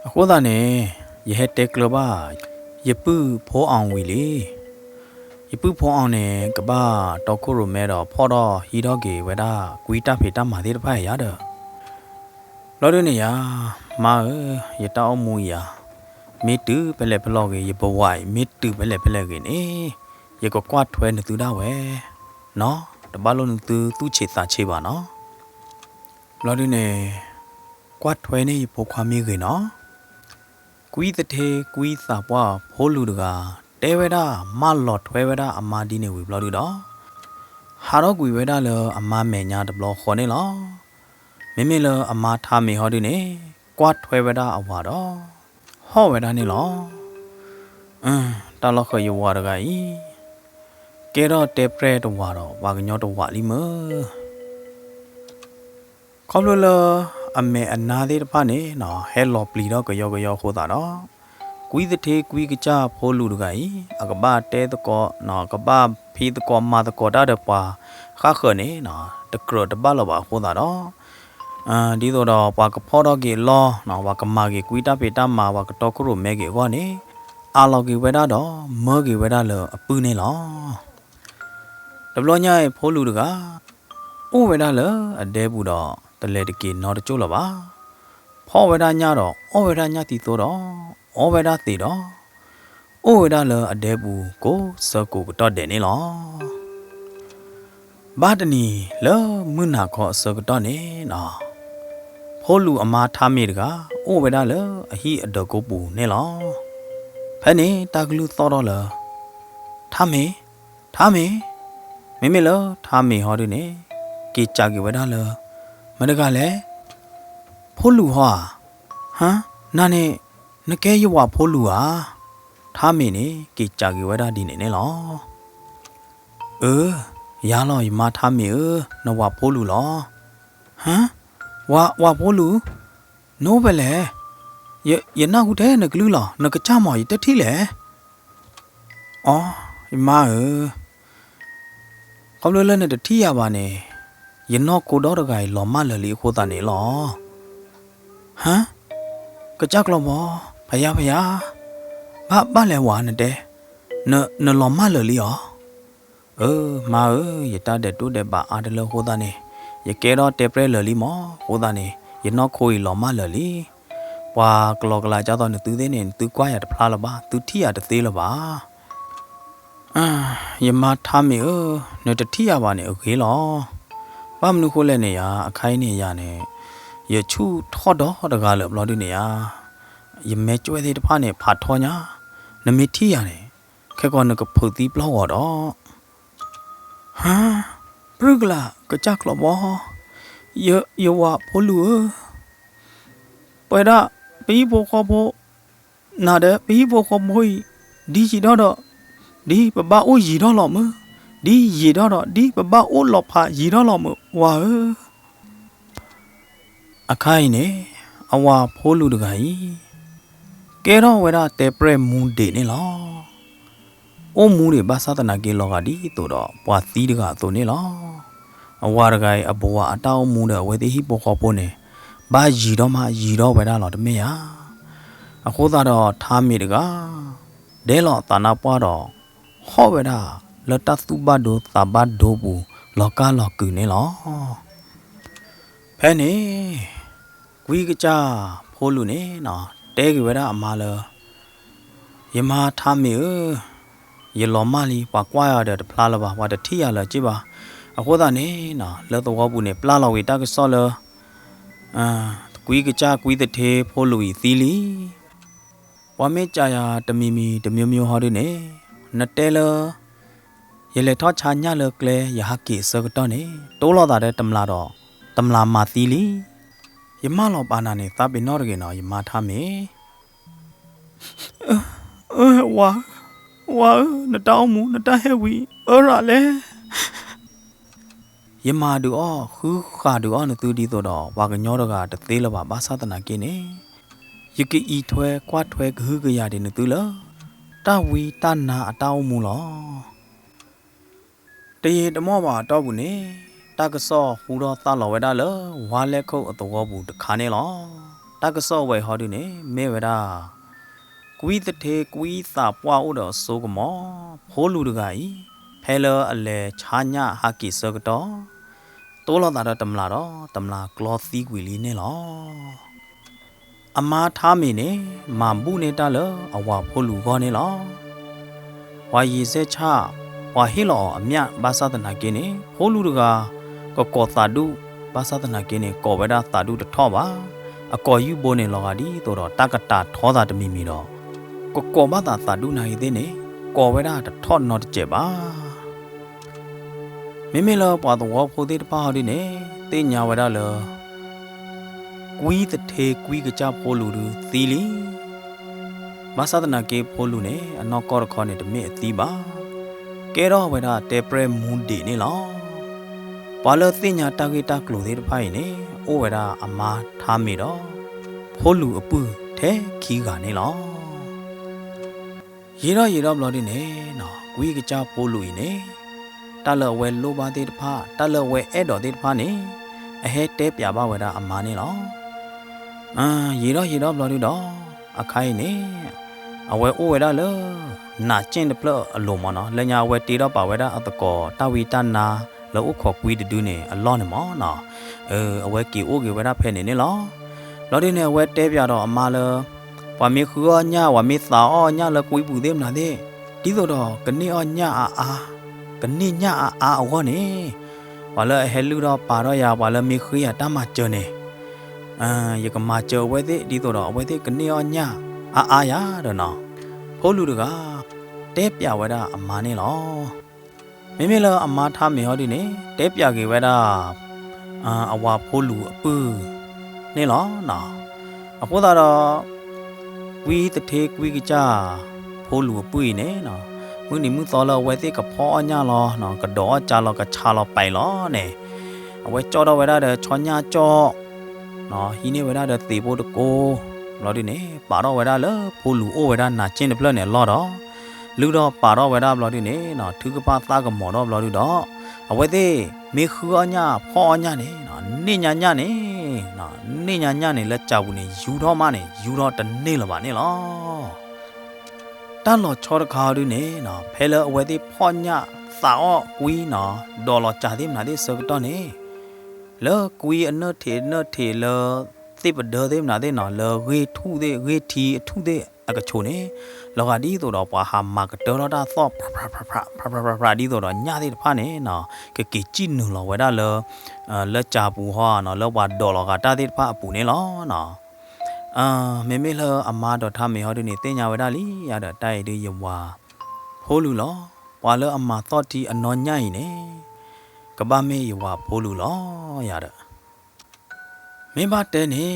အဃိသတးန့ၣ် ယဟဲတဲကျၢၤဘၣ် ယပုၢ်ဖိအီၤဝံၤလံ. ယပုၢ်ဖိအီၤန့ၣ် ကဘၣ်တီခိၣ်ရိၣ်မဲဒီးဖီၣ်ထီၣ်ဟံးထီၣ်က့ၤဝဲဒၣ် ကွံတၢ်ဖံးတၢ်မၤသ့ၣ်တဖၣ်ယၤဒီး ဘျီဒုန့ၣ်ယၤ, မါဧၢ, ယတၢ်အိၣ်မူအံၤယၤ, မ့ၢ်တုၤဖဲလဲၣ်ဖဲလဲၣ်ဂ့ၤ, ယဘဝအံၤ မ့ၢ်တုၤဖဲလဲၣ်ဖဲလဲၣ်ဂ့ၤန့ၣ်, ယကကွၢ်ထွဲနသုဒၣ်ဝဲနီၤ, တဘၣ်လိၣ်နသုသူၣ်ဆံးသးဆံးဘၣ်နီၤ. ဘျီဒုန့ၣ် ကွၢ်ထွဲန့ၢ်ယဖိခွါမ့ၢ်ဂ့ၤနီၤ. ကွံသထ့ကွံသးပှၢ်ဖိလူၤတဂၤ တဲဝဲဒၣ်မၢလီၤထွဲဝဲဒၣ်အမါဒ်န့ၣ်ဝံၤဘျီဒုဒီး ဟးထီၣ်ကွံာ်ဝဲဒၣ်လၢအမါမဲာ်ညါတဘျီဃီန့ၣ်လီၤ. မ့မ့ၢ်လၢအမါထါမ့ၤဟီဒုန့ၣ် ကွၢ်ထွဲဝဲဒၣ်အဝၤဒီး ဟီၣ်ဝဲဒၣ်န့ၣ်လီၤ. တၢ်လီၢ်ဃၢၤယဝၤတဂၤအံၤ ကဲထီၣ်တဲပြဲၢ်တဝၤဒီး ပှၤကညီတဝၤလံမၢ်. ခီဖျိလၢအမဲာ်အနါသ့ၣ်တဖၣ်န့ၣ်နီၤ ဟဲလီၤပျံၤထီၣ်ကယီကယီအဃိသတးဒီး ကွံသထ့ကွံကစၢ်ဖိလူၤတဂၤအံၤ အကဘၣ်တဲသကိးနီၤ ကဘၣ်ဖံးသကိးမၤသကိးတၢ်ဒီးပှၤဃၣ်ဃၢၤန့ၣ်နီၤ တကြၢးတဘၣ်လၢၤဘၣ်အဃိသတးဒီး ဒ်သိးဒီးပှၤကဖီၣ်ထီၣ်က့ၤအလီၢ်နီၤ ပှၤကမၤက့ၤကွံတၢ်ဖံးတၢ်မၤ ပှၤကတီခိၣ်ရိၣ်မဲက့ၤအဂီၢ်န့ၣ် အးလီၤက့ၤဝဲဒၣ်ဒီး မၢက့ၤဝဲဒၣ်လၢအပုၢ်န့ၣ်လီၤ. တဘျီညါအံၤဖိလူၤတဂၤ အိၣ်ဝဲဒၣ်လၢအဒဲပူၤဒီး တလဲၤတက့ၤနီတကၠိၢ်လၢၤဘၣ်. ဖီၣ်ဝဲဒၣ်ညၣ်ဒီး အီၣ်ဝဲဒၣ်ညၣ်သံသိဒီး အီဝဲဒၣ်သံးဒီး အိၣ်ဝဲဒၣ်လၢအဒဲပူၤကိးဆၢကိးကတီၢ်ဒဲးန့ၣ်လီၤ. ဘၣ်တနံၤလၢမုၢ်နၤခီအဆၢကတီၢ်န့ၣ်နီၤ ဖိလူၤအမါထါမ့ၤတဂၤ အိၣ်ဝဲဒၣ်လၢအဟံၣ်အဒၢးကိးပူၤန့ၣ်လီၤ. ဖဲန့ၣ်တၢ်ကလုၢ်သီၣ်ထီၣ်လၢ ထါမ့ၤ, ထါမ့ၤ, မ့မ့ၢ်လၢထါမ့ၤဟီဒုန့ၣ် က့ၤစးက့ၤဝဲဒၣ်လၢ မတၤတဂၤလဲၣ်, ဖိလူၤဟီဧါ, ဟါ, နၤန့ၣ် နကဲယဝၤဖိလူၤဧါ. ထါမ့ၤန့ၣ် က့ၤစးက့ၤဝဲဒၣ်ဒ်န့ၣ်န့ၣ်လီၤ. အၢ, ယၤလီၤ ယမါထါမ့ၤဧၢ, နဝၤဖိလူၤလီၤ. ဟါ, ဝၤ, ဝၤဖိလူၤ, နအိၣ်ဖဲလဲၣ်. ယ, ယနၢ်ဟူထဲနကလုၢ်လီၤ, နကစၢ်မး ယတထံၣ်လဲၣ်. အိ, ယမါဧၢ, ခီဖျိလၢနတထံၣ်ယၤဘၣ်န့ၣ် ယနီၢ်ခိဒီတဂၤအံၤလီၤမၢ်လၢာ်လံအဃိသတးန့ၣ်လီၤ. ဟါ, ကစၢ်ကျီဘီ, ဖယါဖယါ, ဘၣ်ဘၣ်လဲၤဝၤနတဲ, နလီၤမၢ်လၢာ်လံဧါ. အၢ, မါဧၢ, ယတၢ်ဒဲးတိၢ်ဒဲးဘးအါတလၢအဃိသတးန့ၣ် ယကဲထီၣ်တဲပြဲၢ်လၢာ်လံမး, အဃိသတးန့ၣ် ယနီၢ်ခိအံၤလီၤမၢ်လၢာ်လံ. ပှၤကလီကလီကၢ်သိးနသုသ့ၣ်န့ၣ် နသုကွၢ်ယၤတဖျါလၢၤဘၣ်, သုထံၣ်ယၤတသ့လၢၤဘၣ်. ယမါထါမ့ၤဧၢ, နတထံၣ်ယၤဘၣ်န့ၣ်အဂ့ၤလီၤ. ဘၣ်မနုၤဃိလဲၣ်န့ၣ်ယၤ, အခါအံၤန့ၣ်ယၤန့ၣ် ယဆူၣ်ထီၣ်ဒီတဂၤလၢာ်ဘျီဒုန့ၣ်ယၤ, ယမဲာ်ကွဲသ့ၣ်တဖၣ်န့ၣ်ဖးထီညါ, နမ့ၢ်ထံၣ်ယၤန့ၣ် ခဲကီးနကဖုးသံပျီၢ်ဂီၤဒီး ဟါ, ပြုၢ်ကလာ် ကစၢ်ကျီဘီ, ယ, ယဝၤဖိလူၤဧၢ, ပဝဲဒၣ်ပဟံၣ်ဖိဃီဖိ, နၤဒီးပဟံၣ်ဖိဃီဖိအံၤ ဒ်ယံာ်ထီၣ်ဒီး ဒ်ပဘၣ်အိၣ်ယံၤထီၣ်လီၤမုၢ်, ဒ်ယံၤထီၣ်ဒီး ဒ်ပဘၣ်အိၣ်လီၤဖးယံၤထီၣ်လီၤမုၢ် ဝၤဧၢ. အခါအံၤန့ၣ် အဝၤဖိလူၤတဂၤအံၤ ကဲထီၣ်ဝဲဒၣ်တဲပြဲၣ်မူဒံးန့ၣ်လီၤ. အိၣ်မူဒံးဘၣ်ဆၣ်သနာ်က့ လီၤဂာ်ဒ်သိးဒီး ပှၤသံတဂၤအသိးန့ၣ်လီၤ. အဝၤတဂၤအံၤ အဘဝအတၢ်အိၣ်မူဒီး အဝဲသ့ၣ်ဟံၣ်ဖိဃီဖိန့ၣ် ဘၣ်ယံၤထီၣ်မးယံၤထီၣ်ဝဲဒၣ်လီၤတမ့ၢ်ဧါ. အဃိသတးဒီး ထါမ့ၤတဂၤ ဒဲလီၤသးနါပှၢ်ဒီး ဟီၣ်ဝဲဒၣ်လၢတၢ်သူၣ်ဘၣ်ဒိသးဘၣ်ဒိပူၤ လီၤကၢ်လီၤကုာ်န့ၣ်လီၤ. ဖဲန့ၣ် ကွံကစၢ်ဖိလူၤန့ၣ် တဲက့ၤဝဲဒၣ်အမါလၢ ယမါထါမ့ၤဧၢ, ယလီၤမၢ်လံ, ပှၤကွၢ်ယၤဒီးတဖျါလၢၤဘၣ်, ပှၤတထံၣ်ယၤလၢၤက့ဘၣ်. အဃိသတးန့ၣ် လၢသဝီပူၤန့ၣ် ပျၢ်လီၤဝံၤတၢ်ကစီၣ်လၢ ကွံကစၢ်ကွံသထ့ဖိလူၤအံၤသံလံ. ပှၤမ့ၢ်စံးယၤတမံၤမံၤတမျိုးမျိုးဟီဒုန့ၣ်, နတဲလၢ ယလဲၤထီၣ်ဆါညၣ်လၢကျဲ ယဟးက့ၤအဆၢကတီၢ်န့ၣ် တိလိာ်သးဒီးတမျးဒီး တမျးမၤသံလံ. ယမၢလီၤပာ်နၤန့ၣ် သးပ့ၤနီၣ်တဂ့ၤနီၤ ယမါထါမ့ၤ. ဝၤ, ဝၤဧၢ, နတၢ်အိၣ်မူ နတၢ်ဟဲဝံၤ အၢရၤလဲၣ်. ယမၤဒုးအီၣ် ဃုဃာ်ဒုးအီၣ်နသုဒ်သိးဒီး ပှၤကညီတဂၤတသ့လၢၤဘၣ် ဘၣ်ဆၣ်သနာ်က့န့ၣ် ယကအံးထွဲကွၢ်ထွဲကဟုကယာ်ဒံးနသုလၢ တၢ်ဝံတၢ်နါအတၢ်အိၣ်မူလီၤ. တယံာ်တမီၢ်ဘၣ်အတီၢ်ပူၤန့ၣ် တၢ်ကစီၣ်ဟူထီၣ်သါလီၤဝဲဒၣ်လၢ ဝါလဲၢ်ခိၣ်အသဝီပူၤတခါန့ၣ်လီၤ. တၢ်ကစီၣ်ဝဲအံၤဟီဒုန့ၣ် မ့ၢ်ဝဲဒၣ် ကွံသထ့ကွံသးပှၢ်အိၣ်ဒီးအစိကမီၤ ဖိလူၤတဂၤအံၤ ဖဲလၢအလဲၤဆါညၣ်ဟးက့ၤဆၢကတီၢ် တိလိာ်သးဒီးတမျးဒီး တမျးကျီသံကွံာ်လံန့ၣ်လီၤ. အမါထါမ့ၤန့ၣ် မၤဘူၣ်န့ၢ်တၢ်လၢအဝၤဖိလူၤဂီၢ်န့ၣ်လီၤ. ပှၤယံာ်စဲးဆၣ် ပှၤဟ့ၣ်လီၤအီၤအမျၢ် ဘၣ်ဆၣ်သနာ်က့န့ၣ် ဖိလူၤတဂၤ ကကိးသးဒူၣ် ဘၣ်ဆၣ်သနာ်က့န့ၣ် ကိးဝဲဒၣ်သးဒူၣ်တထီၣ်ဘၣ်. အကိာ်ယူၢ်ဘိန့ၣ် လီၤဂာ်ဒ်သိးဒီး တၢ်ကတၢၢ်ထီသးတမံၤမံၤဒီး ကကိးဘၣ်သးသးဒူၣ်နာ်ဂ့ၤသ့ၣ်န့ၣ် ကိးဝဲဒၣ်တထီၣ်နီတစဲးဘၣ်. မ့မ့ၢ်လၢပှၤသဝီဖိသ့ၣ်တဖၣ်ဟီဒုန့ၣ် သ့ၣ်ညါဝဲဒၣ်လၢ ကွံသထ့ကွံကစၢ်ဖိလူၤဒုသံလံ. ဘၣ်ဆၣ်သနာ်က့ဖိလူၤန့ၣ် အနီၢ်ကီၢ်တခီန့ၣ် တမ့ၢ်အသံဘၣ်. ကဲထီၣ်ဝဲဒၣ်တဲပြဲၢ်မူဒံးန့ၣ်လီၤ. ပှၤလၢသ့ၣ်ညါတၢ်ဂ့ၢ်တၢ်ကျိၤသ့ၣ်တဖၣ်အံၤန့ၣ် အိၣ်ဝဲဒၣ်အမါထါမ့ၤဒီး ဖိလူၤအပုၢ်ထဲခံဂၤန့ၣ်လီၤ. ယံာ်ထီၣ်ယံာ်ထီၣ်ဘျီဒုန့ၣ် ကွံကစၢ်ဖိလူၤအံၤန့ၣ် တၢ်လၢအဝဲလိၣ်ဘၣ်သ့ၣ်တဖၣ် တၢ်လၢအဝဲအဲၣ်ဒိးသ့ၣ်တဖၣ်န့ၣ် အဟဲတဲပျးဘၣ်ဝဲဒၣ်အမါန့ၣ်လီၤ. ယံာ်ထီၣ်ယံာ်ထီၣ်ဘျီဒုဒီး အခါအံၤန့ၣ် အဝဲအိၣ်ဝဲဒၣ်လၢ နးကၠ့ၣ်တဖျၢၣ်အလိၤမ့ၢ်နီၤ လၢညါအဝဲတ့ထီၣ်ပာ်ဝဲဒၣ်အသကိးတၢ်ဝံတၢ်နါ လၢအိၣ်ခိးကွံတဒုန့ၣ် အလီၢ်န့ၣ်မ့ၢ်နီၤ အဝဲက့ၤအိၣ်က့ၤဝဲဒၣ်ဖဲန့ၣ်န့ၣ်လီၤ. ဘျီဒုန့ၣ် အဝဲတဲပျးဒီးအမါလၢ ပှၤမ့ၢ်ဃုအီၣ်ညၣ် ပှၤမ့ၢ်သးအီၣ်ညၣ်လၢကွံပူၤသ့ၣ်မနုၤသ့ၣ် ဒ်သိးဒီးကန့ၢ်အီၣ်ညၣ်အါအါ ကန့ၢ်ညၣ်အါအါအဂီၢ်န့ၣ် ပှၤလၢအဟဲလုၢ်ထီၣ်ပာ်ထီၣ်ယၤ ပှၤလၢမ့ၢ်ဃ့ယၤတၢ်မၤစၢၤန့ၣ် ယကမၤစၢၤအဝဲသ့ၣ် ဒ်သိးဒီးအဝဲသ့ၣ်ကန့ၢ်အီၣ်ညၣ်အါအါယၤဒီးနီၤ ဖိလူၤတဂၤ တဲပျးဝဲဒၣ်အမါန့ၣ်လီၤ. မ့မ့ၢ်လၢအမါထါမ့ၤဟီဒုန့ၣ် တဲပျးက့ၤဝဲဒၣ် အဝၤဖိလူၤအပုၢ်န့ၣ်လီၤ. အဃိသတးဒီး ကွံသထ့ကွံကစၢ် ဖိလူၤအပုၢ်အံၤန့ၣ် မုၢ်နံၤမုၢ်သီလၢအဝဲသ့ၣ်ကဖီၣ်အီၣ်ညၣ်လီၤ ကဒိးအီၣ်ကၢလီၤ ကဆးလီၤပာ်လီၤန့ၣ် အဝဲကၠီၣ်ထီၣ်ဝဲဒၣ်ဒီးဆီညၣ်ကၠီၣ် ဟံးန့ၢ်ဝဲဒၣ်ဒီးသ့ၣ်ဖိတကိး ဘျီဒုန့ၣ် ပာ်ထီၣ်ဝဲဒၣ်လၢဖိလူၤအိၣ်ဝဲဒၣ်နးကၠ့ၣ်တဖျၢၣ်န့ၣ်အလီၢ်ဒီး လုၢ်ထီၣ်ပာ်ထီၣ်ဝဲဒၣ်ဘျီဒုန့ၣ် ထုကဖၣ်သၣ်ကမီၤထီၣ်ဘျီဒုဒီး အဝဲသ့ၣ်မ့ၢ်ဃုအီၣ်ညၣ်ဖီၣ်အီၣ်ညၣ်န့ၣ် န့ၢ်ညါညၣ်န့ၣ် န့ၢ်ညါညၣ်န့ၣ် လၢကၢပူၤန့ၣ် ယူၤထီၣ်မးန့ၣ် ယူၤထီၣ်တန့ၢ်လၢၤဘၣ်န့ၣ်လီၤ. တၢ်လီၤဆီတခါဒုန့ၣ် ဖဲလၢအဝဲသ့ၣ်ဖီၣ်ညၣ်သးအီၣ်ကွံနီၤ ဒိးလီၤစၢ်သ့ၣ်မနုၤသ့ၣ်ဆၢကတီၢ်န့ၣ် လၢကွံအနၢၣ်ထံးနၢၣ်ထံးလၢ သ့ၣ်ပဒၢသ့ၣ်မနုၤသ့ၣ်နီၤ လၢဂ့ၢ်ထူၣ်သ့ၣ် ဂ့ၢ်ထံအထူၣ်သ့ၣ်အကဆိးန့ၣ် လီၤဂာ်ဒ်သိးဒီးပှၤဟးမၤကတၢၢ်ထီၣ်တၢ်သီၣ် ဖြးဖြးဖြးဖြးဖြးဒ်သိးဒီးညၣ်သ့ၣ်တဖၣ်န့ၣ်နီၤ ကက့ၤစံၣ်နုာ်လီၤဝဲဒၣ်လၢ လၢကၢပူၤဟီနီၤ လၢပှၤဒိးလီၤဂာ်တၢ်သ့ၣ်တဖၣ်အပူၤန့ၣ်လီၤ. မ့မ့ၢ်လၢအမါဒီးထါမ့ၤဟီဒုန့ၣ် သ့ၣ်ညါဝဲဒၣ်လံ ယၤဒီးတၢ်အံၤဒုးယဝၤဖိလူၤလီၤ. ပှၤလၢအမၤသီၣ်ထံအနီၢ်ညၣ်အံၤန့ၣ် ကဘၣ်မ့ၢ်ယဝၤဖိလူၤလီၤ ယၤဒီး မ့ၢ်ဘၣ်တဲန့ၣ်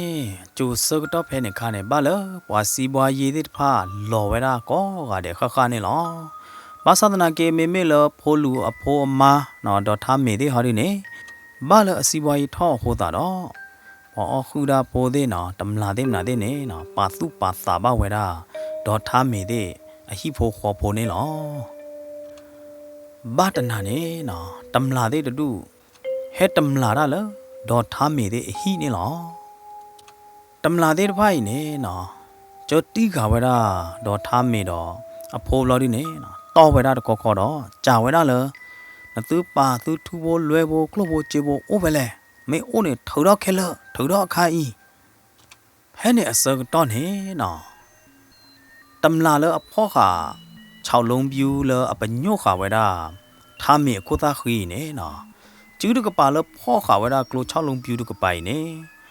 စိၤဆၢကတီၢ်ဖဲန့ၣ်ခါန့ၣ် ဘၣ်လၢပှၤစံးဘှါယ့ၢ်သ့ၣ်တဖၣ်လီၤဝဲဒၣ်ကိးဂၤဒဲးဃၣ်ဃၣ်န့ၣ်လီၤ. ဘၣ်ဆၣ်သနာ်က့ မ့မ့ၢ်လၢဖိလူၤအဖိအမါနီၤ ဒီးထါမ့ၤသ့ၣ်ဟီဒုန့ၣ် ဘၣ်လၢအစံးဘှါယံာ်ထီၣ်အဃိသတးဒီး ပှၤအီၣ်ဃုာ်ဒၣ်ဖိသ့ၣ်နီၤ တမျၢ်သ့ၣ်မနုၤသ့ၣ်န့ၣ်နီၤ ပာ်သူၣ်ပာ်သးဘၣ်ဝဲဒၣ် ဒီးထါမ့ၤသ့ၣ်အဟံၣ်ဖိဃီဖိန့ၣ်လီၤ. ဘၣ်တနၤန့ၣ်နီၤ တမျၢ်သ့ၣ်တဒူၣ် ဟဲတမျၢ်တၢ်လၢ ဒီးထါမ့ၤသ့ၣ်အဟံၣ်န့ၣ်လီၤ. တမျၢ်သ့ၣ်တဖၣ်အံၤန့ၣ်နီၤ ကၢတံၢ်ဃာ်ဝဲဒၣ် ဒီးထါမ့ၤဒီး အဖိဘျီဒုန့ၣ် တီၢ်ဝဲဒၣ်တခီခီဒီး စံးဝဲဒၣ်လၢ နသုပာ်သုထူဖိလွဲဖိကျိၣ်ဖိစ့ဖိအိၣ်ဖဲလဲၣ်, မ့ၢ်အိၣ်န့ၣ် ထုးထီၣ်ခဲလၢာ် ထုးထီၣ်အခါအံၤ ဖဲန့ၣ်အဆၢကတီၢ်န့ၣ်နီၤ တမျၢ်လၢအဖီၣ်ဃာ် ဆီလီဘျူးလၢအပညိၣ်ဃာ်ဝဲဒၣ် ထါမ့ၤအခိၣ်သၣ်ဃံအံၤန့ၣ်နီၤ စုတကပၤလၢဖီၣ်ဃာ်ဝဲဒၣ်ကျိဆီလီဘျူးတကပၤအံၤန့ၣ်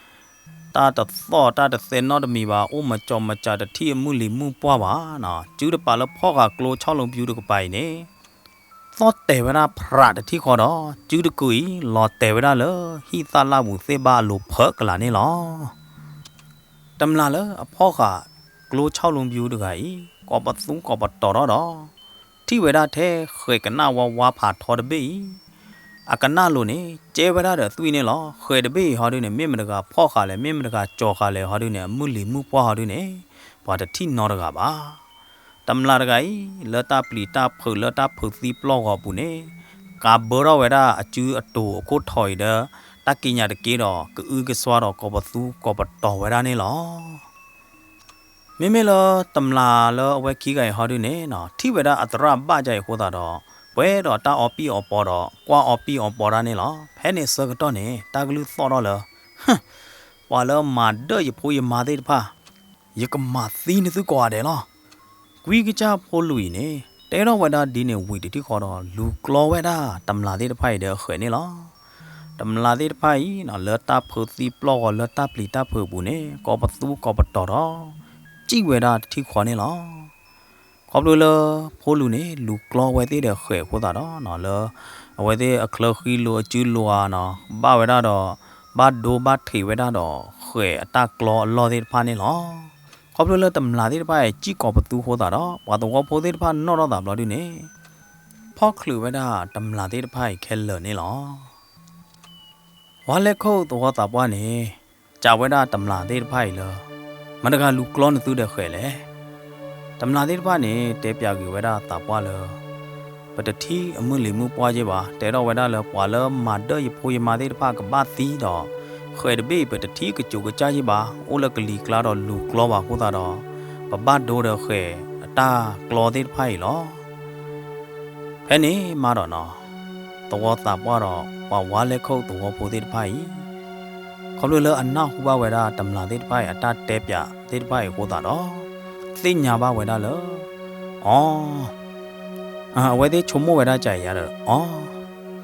တၢ်တသီၣ်တၢ်တသဲနီတမံၤဘၣ် အိၣ်မၤကၠီမၤကၠီတထံၣ်အမုၢ်လံၤမုၢ်ပှၢ်ဘၣ်နီၤ စုတကပၤလၢဖီၣ်ဃာ်ကျိဆီလီဘျူးတကပၤအံၤန့ၣ် သီၣ်တဲာ်ဝဲဒၣ်ဖြးတထံၣ်ဃီဒီး စုတကုာ်အံၤ လီၤတဲာ်ဝဲဒၣ်လၢဟံၣ်သၣ်လၣ်ပူၤသ့ၣ်ဘၣ်အလိၤဖၢကလာ်န့ၣ်လီၤ. တမျၢ်လၢအဖီၣ်ဃာ်ကျိဆီလီဘျူးတဂၤအံၤ ကိးပသူကိးပတီၢ်ထီၣ်ဒီး ထံၣ်ဝဲဒၣ်ထဲဃဲးကနၣ်ဝါဝါဖးထီတဘ့ၣ်အံၤ အကနၣ်လိၤန့ၣ် ကဲဝဲဒၣ်ဒီးသွံၣ်န့ၣ်လီၤ. ဃဲးတဘ့ၣ်အံၤဟီဒုန့ၣ် မ့ၢ်မတဂၤဖီၣ်ဃာ်လဲၣ် မ့ၢ်မတဂၤကၠီၤဃာ်လဲၣ်ဟီဒုန့ၣ် အမုၢ်လံၤမုၢ်ပှၢ်ဟီဒုန့ၣ် ပှၤတထံၣ်နီတဂၤဘၣ်. တမျၢ်တဂၤအံၤ လၢတၢ်ပျံၤတၢ်ဖုးလၢတၢ်ဖုးသံပျီၢ်ဂီၤအပူၤန့ၣ် ကးဘၢထီၣ်ဝဲဒၣ်အစုအတိၤအခိၣ်ထိးအံၤဒီး တၢ်ကံးညာ်တက့ၢ်ဒီး ကအုကစွါဒီးကိးပသူကိးပတီၢ်ဝဲဒၣ်န့ၣ်လီၤ. မ့မ့ၢ်လၢတမျၢ်လၢအဝဲခံဂၤအံၤဟီဒုန့ၣ်နီၤ ထံၣ်ဝဲဒၣ်အသရၣ်ဘၣ်ကါအံၤအဃိသတးဒီး ပှဲၤဒီးတၢ်အီပံၣ်အီပီဒီး ကွၢ်အီပံၣ်အီပီတၢ်န့ၣ်လီၤ. ဖဲန့ၣ်ဆၢကတီၢ်န့ၣ် တၢ်ကလုၢ်သီၣ်ထီၣ်လၢ ပှၤလၢမၤဒၢၣ်ယဖိယမါသ့ၣ်တဖၣ် ယကမၤသံနသုကိးဂၤဒဲးလီၤ. ကွံကစၢ်ဖိလူၤအံၤန့ၣ် တဲထီၣ်ဝဲဒၣ်ဒ်န့ၣ်ဝံၤတထံၣ်ဃီဒီး လူၤကျီဝဲဒၣ်တမျၢ်သ့ၣ်တဖၣ်အံၤဒီးအဃဲးန့ၣ်လီၤ. တမျၢ်သ့ၣ်တဖၣ်အံၤနီၤ လၢတၢ်ဖုးသံပျီၢ်ဂီၤလၢတၢ်ပျံၤတၢ်ဖုးအပူၤန့ၣ် ကိးပသူကိးပတီၢ်ဒီး စံၣ်ဝဲဒၣ်တထံၣ်ဃီန့ၣ်လီၤ. ခီဖျိလၢဖိလူၤန့ၣ် လူၤကျီဝဲသ့ၣ်ဒီးအဃဲးအဃိသတးဒီးနီၤ လၢ အဝဲသ့ၣ်အချၢဃံလိၤအစုလိၤဧါနီၤ ဘၣ်ဝဲဒၣ်ဒီး ဘၣ်ဒိဘၣ်ထံးဝဲဒၣ်ဒီးဃဲးအတၢ်ကျီအလီၢ်သ့ၣ်တဖၣ်န့ၣ်လီၤ. ခီဖျိလၢတမျၢ်သ့ၣ်တဖၣ်အံၤ စံၣ်ကိးပသူအဃိသတးဒီး ပှၤသဝီဖိသ့ၣ်တဖၣ်နီၣ်ထီၣ်သးဘျီဒုန့ၣ် ဖီၣ်ချုးဝဲဒၣ်တမျၢ်သ့ၣ်တဖၣ်အံၤခဲလၢာ်န့ၣ်လီၤ. ဝါလဲၣ်ခိၣ်သဝီသးပှၢ်န့ၣ် စံးဝဲဒၣ်တမျၢ်သ့ၣ်တဖၣ်အံၤလၢ မတၤတဂၤလူၤကျီနသုဒီးဃဲးလဲၣ်. တမျၢ်သ့ၣ်တဖၣ်န့ၣ် တဲပၠးက့ၤဝဲဒၣ်သးပှၢ်လၢ ပတထံၣ်အမုၢ်လံၤမုၢ်ပှၢ်ယ့ၢ်ဘၣ် တဲထီၣ်ဝဲဒၣ်လၢပှၤလၢမၤဒၢၣ်ယဖိယမါသ့ၣ်တဖၣ်ကဘၣ်သံဒီး ဃဲးတဘ့ၣ်အံၤ ပတထံၣ်ကစူးကစၢ်ယ့ၢ်ဘၣ် အိၣ်လၢကလံၤကျါဒီးလူၤကျီဘၣ်အဃိသတးဒီး ပဘၣ်ဒိဒီးဃဲးအတၢ်ကျီသ့ၣ်တဖၣ်အံၤလီၤ. ဖဲန့ၣ်မးဒီးနီၤ သဝီသးပှၢ်ဒီးပှၤဝါလဲၣ်ခိၣ်သဝီဖိသ့ၣ်တဖၣ်အံၤ ခီဖျိလၢအနၢ်ဟူဘၣ်ဝဲဒၣ်တမျၢ်သ့ၣ်တဖၣ်အံၤအတၢ်တဲပၠးသ့ၣ်တဖၣ်အံၤအဃိသတးဒီး သ့ၣ်ညါဘၣ်ဝဲဒၣ်လၢ အီ အဝဲသ့ၣ်ဆိကမိၣ်ဝဲဒၣ်ကၠးအံၤယါဒီး အီ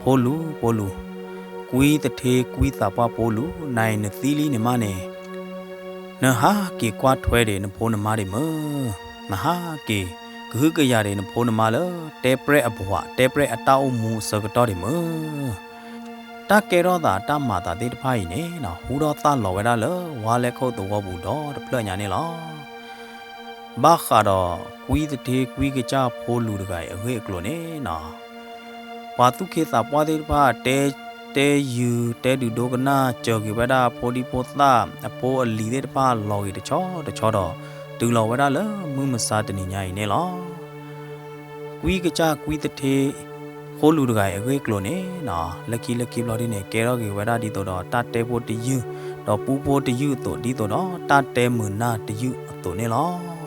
ဖိလူၤ ဖိလူၤ ကွံသထ့ကွံသးပှၢ်ဖိလူၤ နၤအံၤနသံလံန့ၣ်မးန့ၣ် နဟးက့ၤကွၢ်ထွဲဒံးနဖိနမါဒံးမုၢ်, နဟးက့ၤ ကဟုကယာ်ဒံးနဖိနမါလၢ တဲပြဲၣ်အဘှး တဲပြဲၣ်အတၢ်အိၣ်မူအဆၢကတီၢ်ဒံးမုၢ်. တၢ်ကဲထီၣ်သးတၢ်မၤသးသ့ၣ်တဖၣ်အံၤန့ၣ် ဟူထီၣ်သၣ်လီၤဝဲဒၣ်လၢဝါလဲၣ်ခိၣ်သဝီပူၤဒီတဖျၢၣ်ညါန့ၣ်လီၤ. ဘၣ်ဃးဒီးကွံသထ့ကွံကစၢ်ဖိလူၤတဂၤအံၤအဂ့ၢ်အကျိၤန့ၣ်နီၤ ပှၤသူၣ်က့သးပှၢ်သ့ၣ်တဖၣ် တဲယုာ်တဲဒုးဒိကနၣ်စၢၤက့ၤဝဲဒၣ်ဖိဒံဖိသၣ်အဖိအလံၤသ့ၣ်တဖၣ်လီၤဂ့ၤတဆီတဆီဒီး တုၤလီၤဝဲဒၣ်လၢမုၢ်မဆါတနံၤညါအံၤန့ၣ်လီၤ. ကွံကစၢ်ကွံသထ့ ဖိလူၤတဂၤအံၤအဂ့ၢ်အကျိၤန့ၣ်နီၤ လၢခံလၢခံဘျီဒ်န့ၣ် ကဲထီၣ်က့ၤဝဲဒၣ်ဒ်သိးဒီးတၢ်တဲဖိတယုၢ် ဒီးပူဖိတယုၢ်အသိး ဒ်သိးဒီးတၢ်တဲမုာ်နၢ်တယုၢ်အသိးန့ၣ်လီၤ.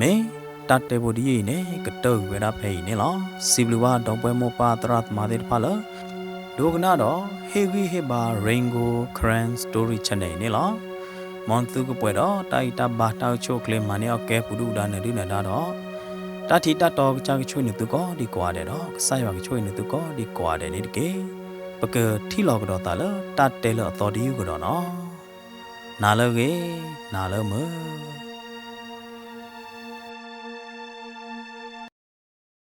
မ့ၢ်တၢ်တဲဖိတယုၢ်အံၤန့ၣ် ကတၢၢ်ကွံာ်ဝဲဒၣ်ဖဲအံၤန့ၣ်လီၤ. စံးဘျုးဘၣ်ဒီပုၢ်ဝဲၢ်မိၢ်ပၢ်သရၣ်သမါသ့ၣ်တဖၣ်လၢ ဒိကနၣ်ဒီး ဟ့ၣ်ဂံၢ်ဟ့ၣ်ဘါ Rain Gold Karen Story Channel အံၤန့ၣ်လီၤ. မ်သုကပှဲၤဒီးတၢ်ဂံၢ်တၢ်ဘါတၢ်အိၣ်ဆူၣ်အိၣ်ချ့ မၤန့ၢ်အီၣ်ကဲပူၤဒုၣ်ပူၤဒါနၢၤဒုၣ်နၢၤဒါဒီး တၢ်ထံၣ်တၢ်တီကစၢ်ကဆိၣ်ဂ့ၤနသုကိးဒံကိးဂၤဒဲးဒီး ကစၢ်ယွၤကဆိၣ်ဂ့ၤနသုကိးဒံကိးဂၤဒဲးန့ၣ်တက့ၢ်. ပကထံၣ်လီၤကဒီးသးလၢတၢ်တဲလၢအသီတယုၢ်ကဒီးနီၤ. နၤလၢအဂ့ၤ, နၤလၢမုာ်.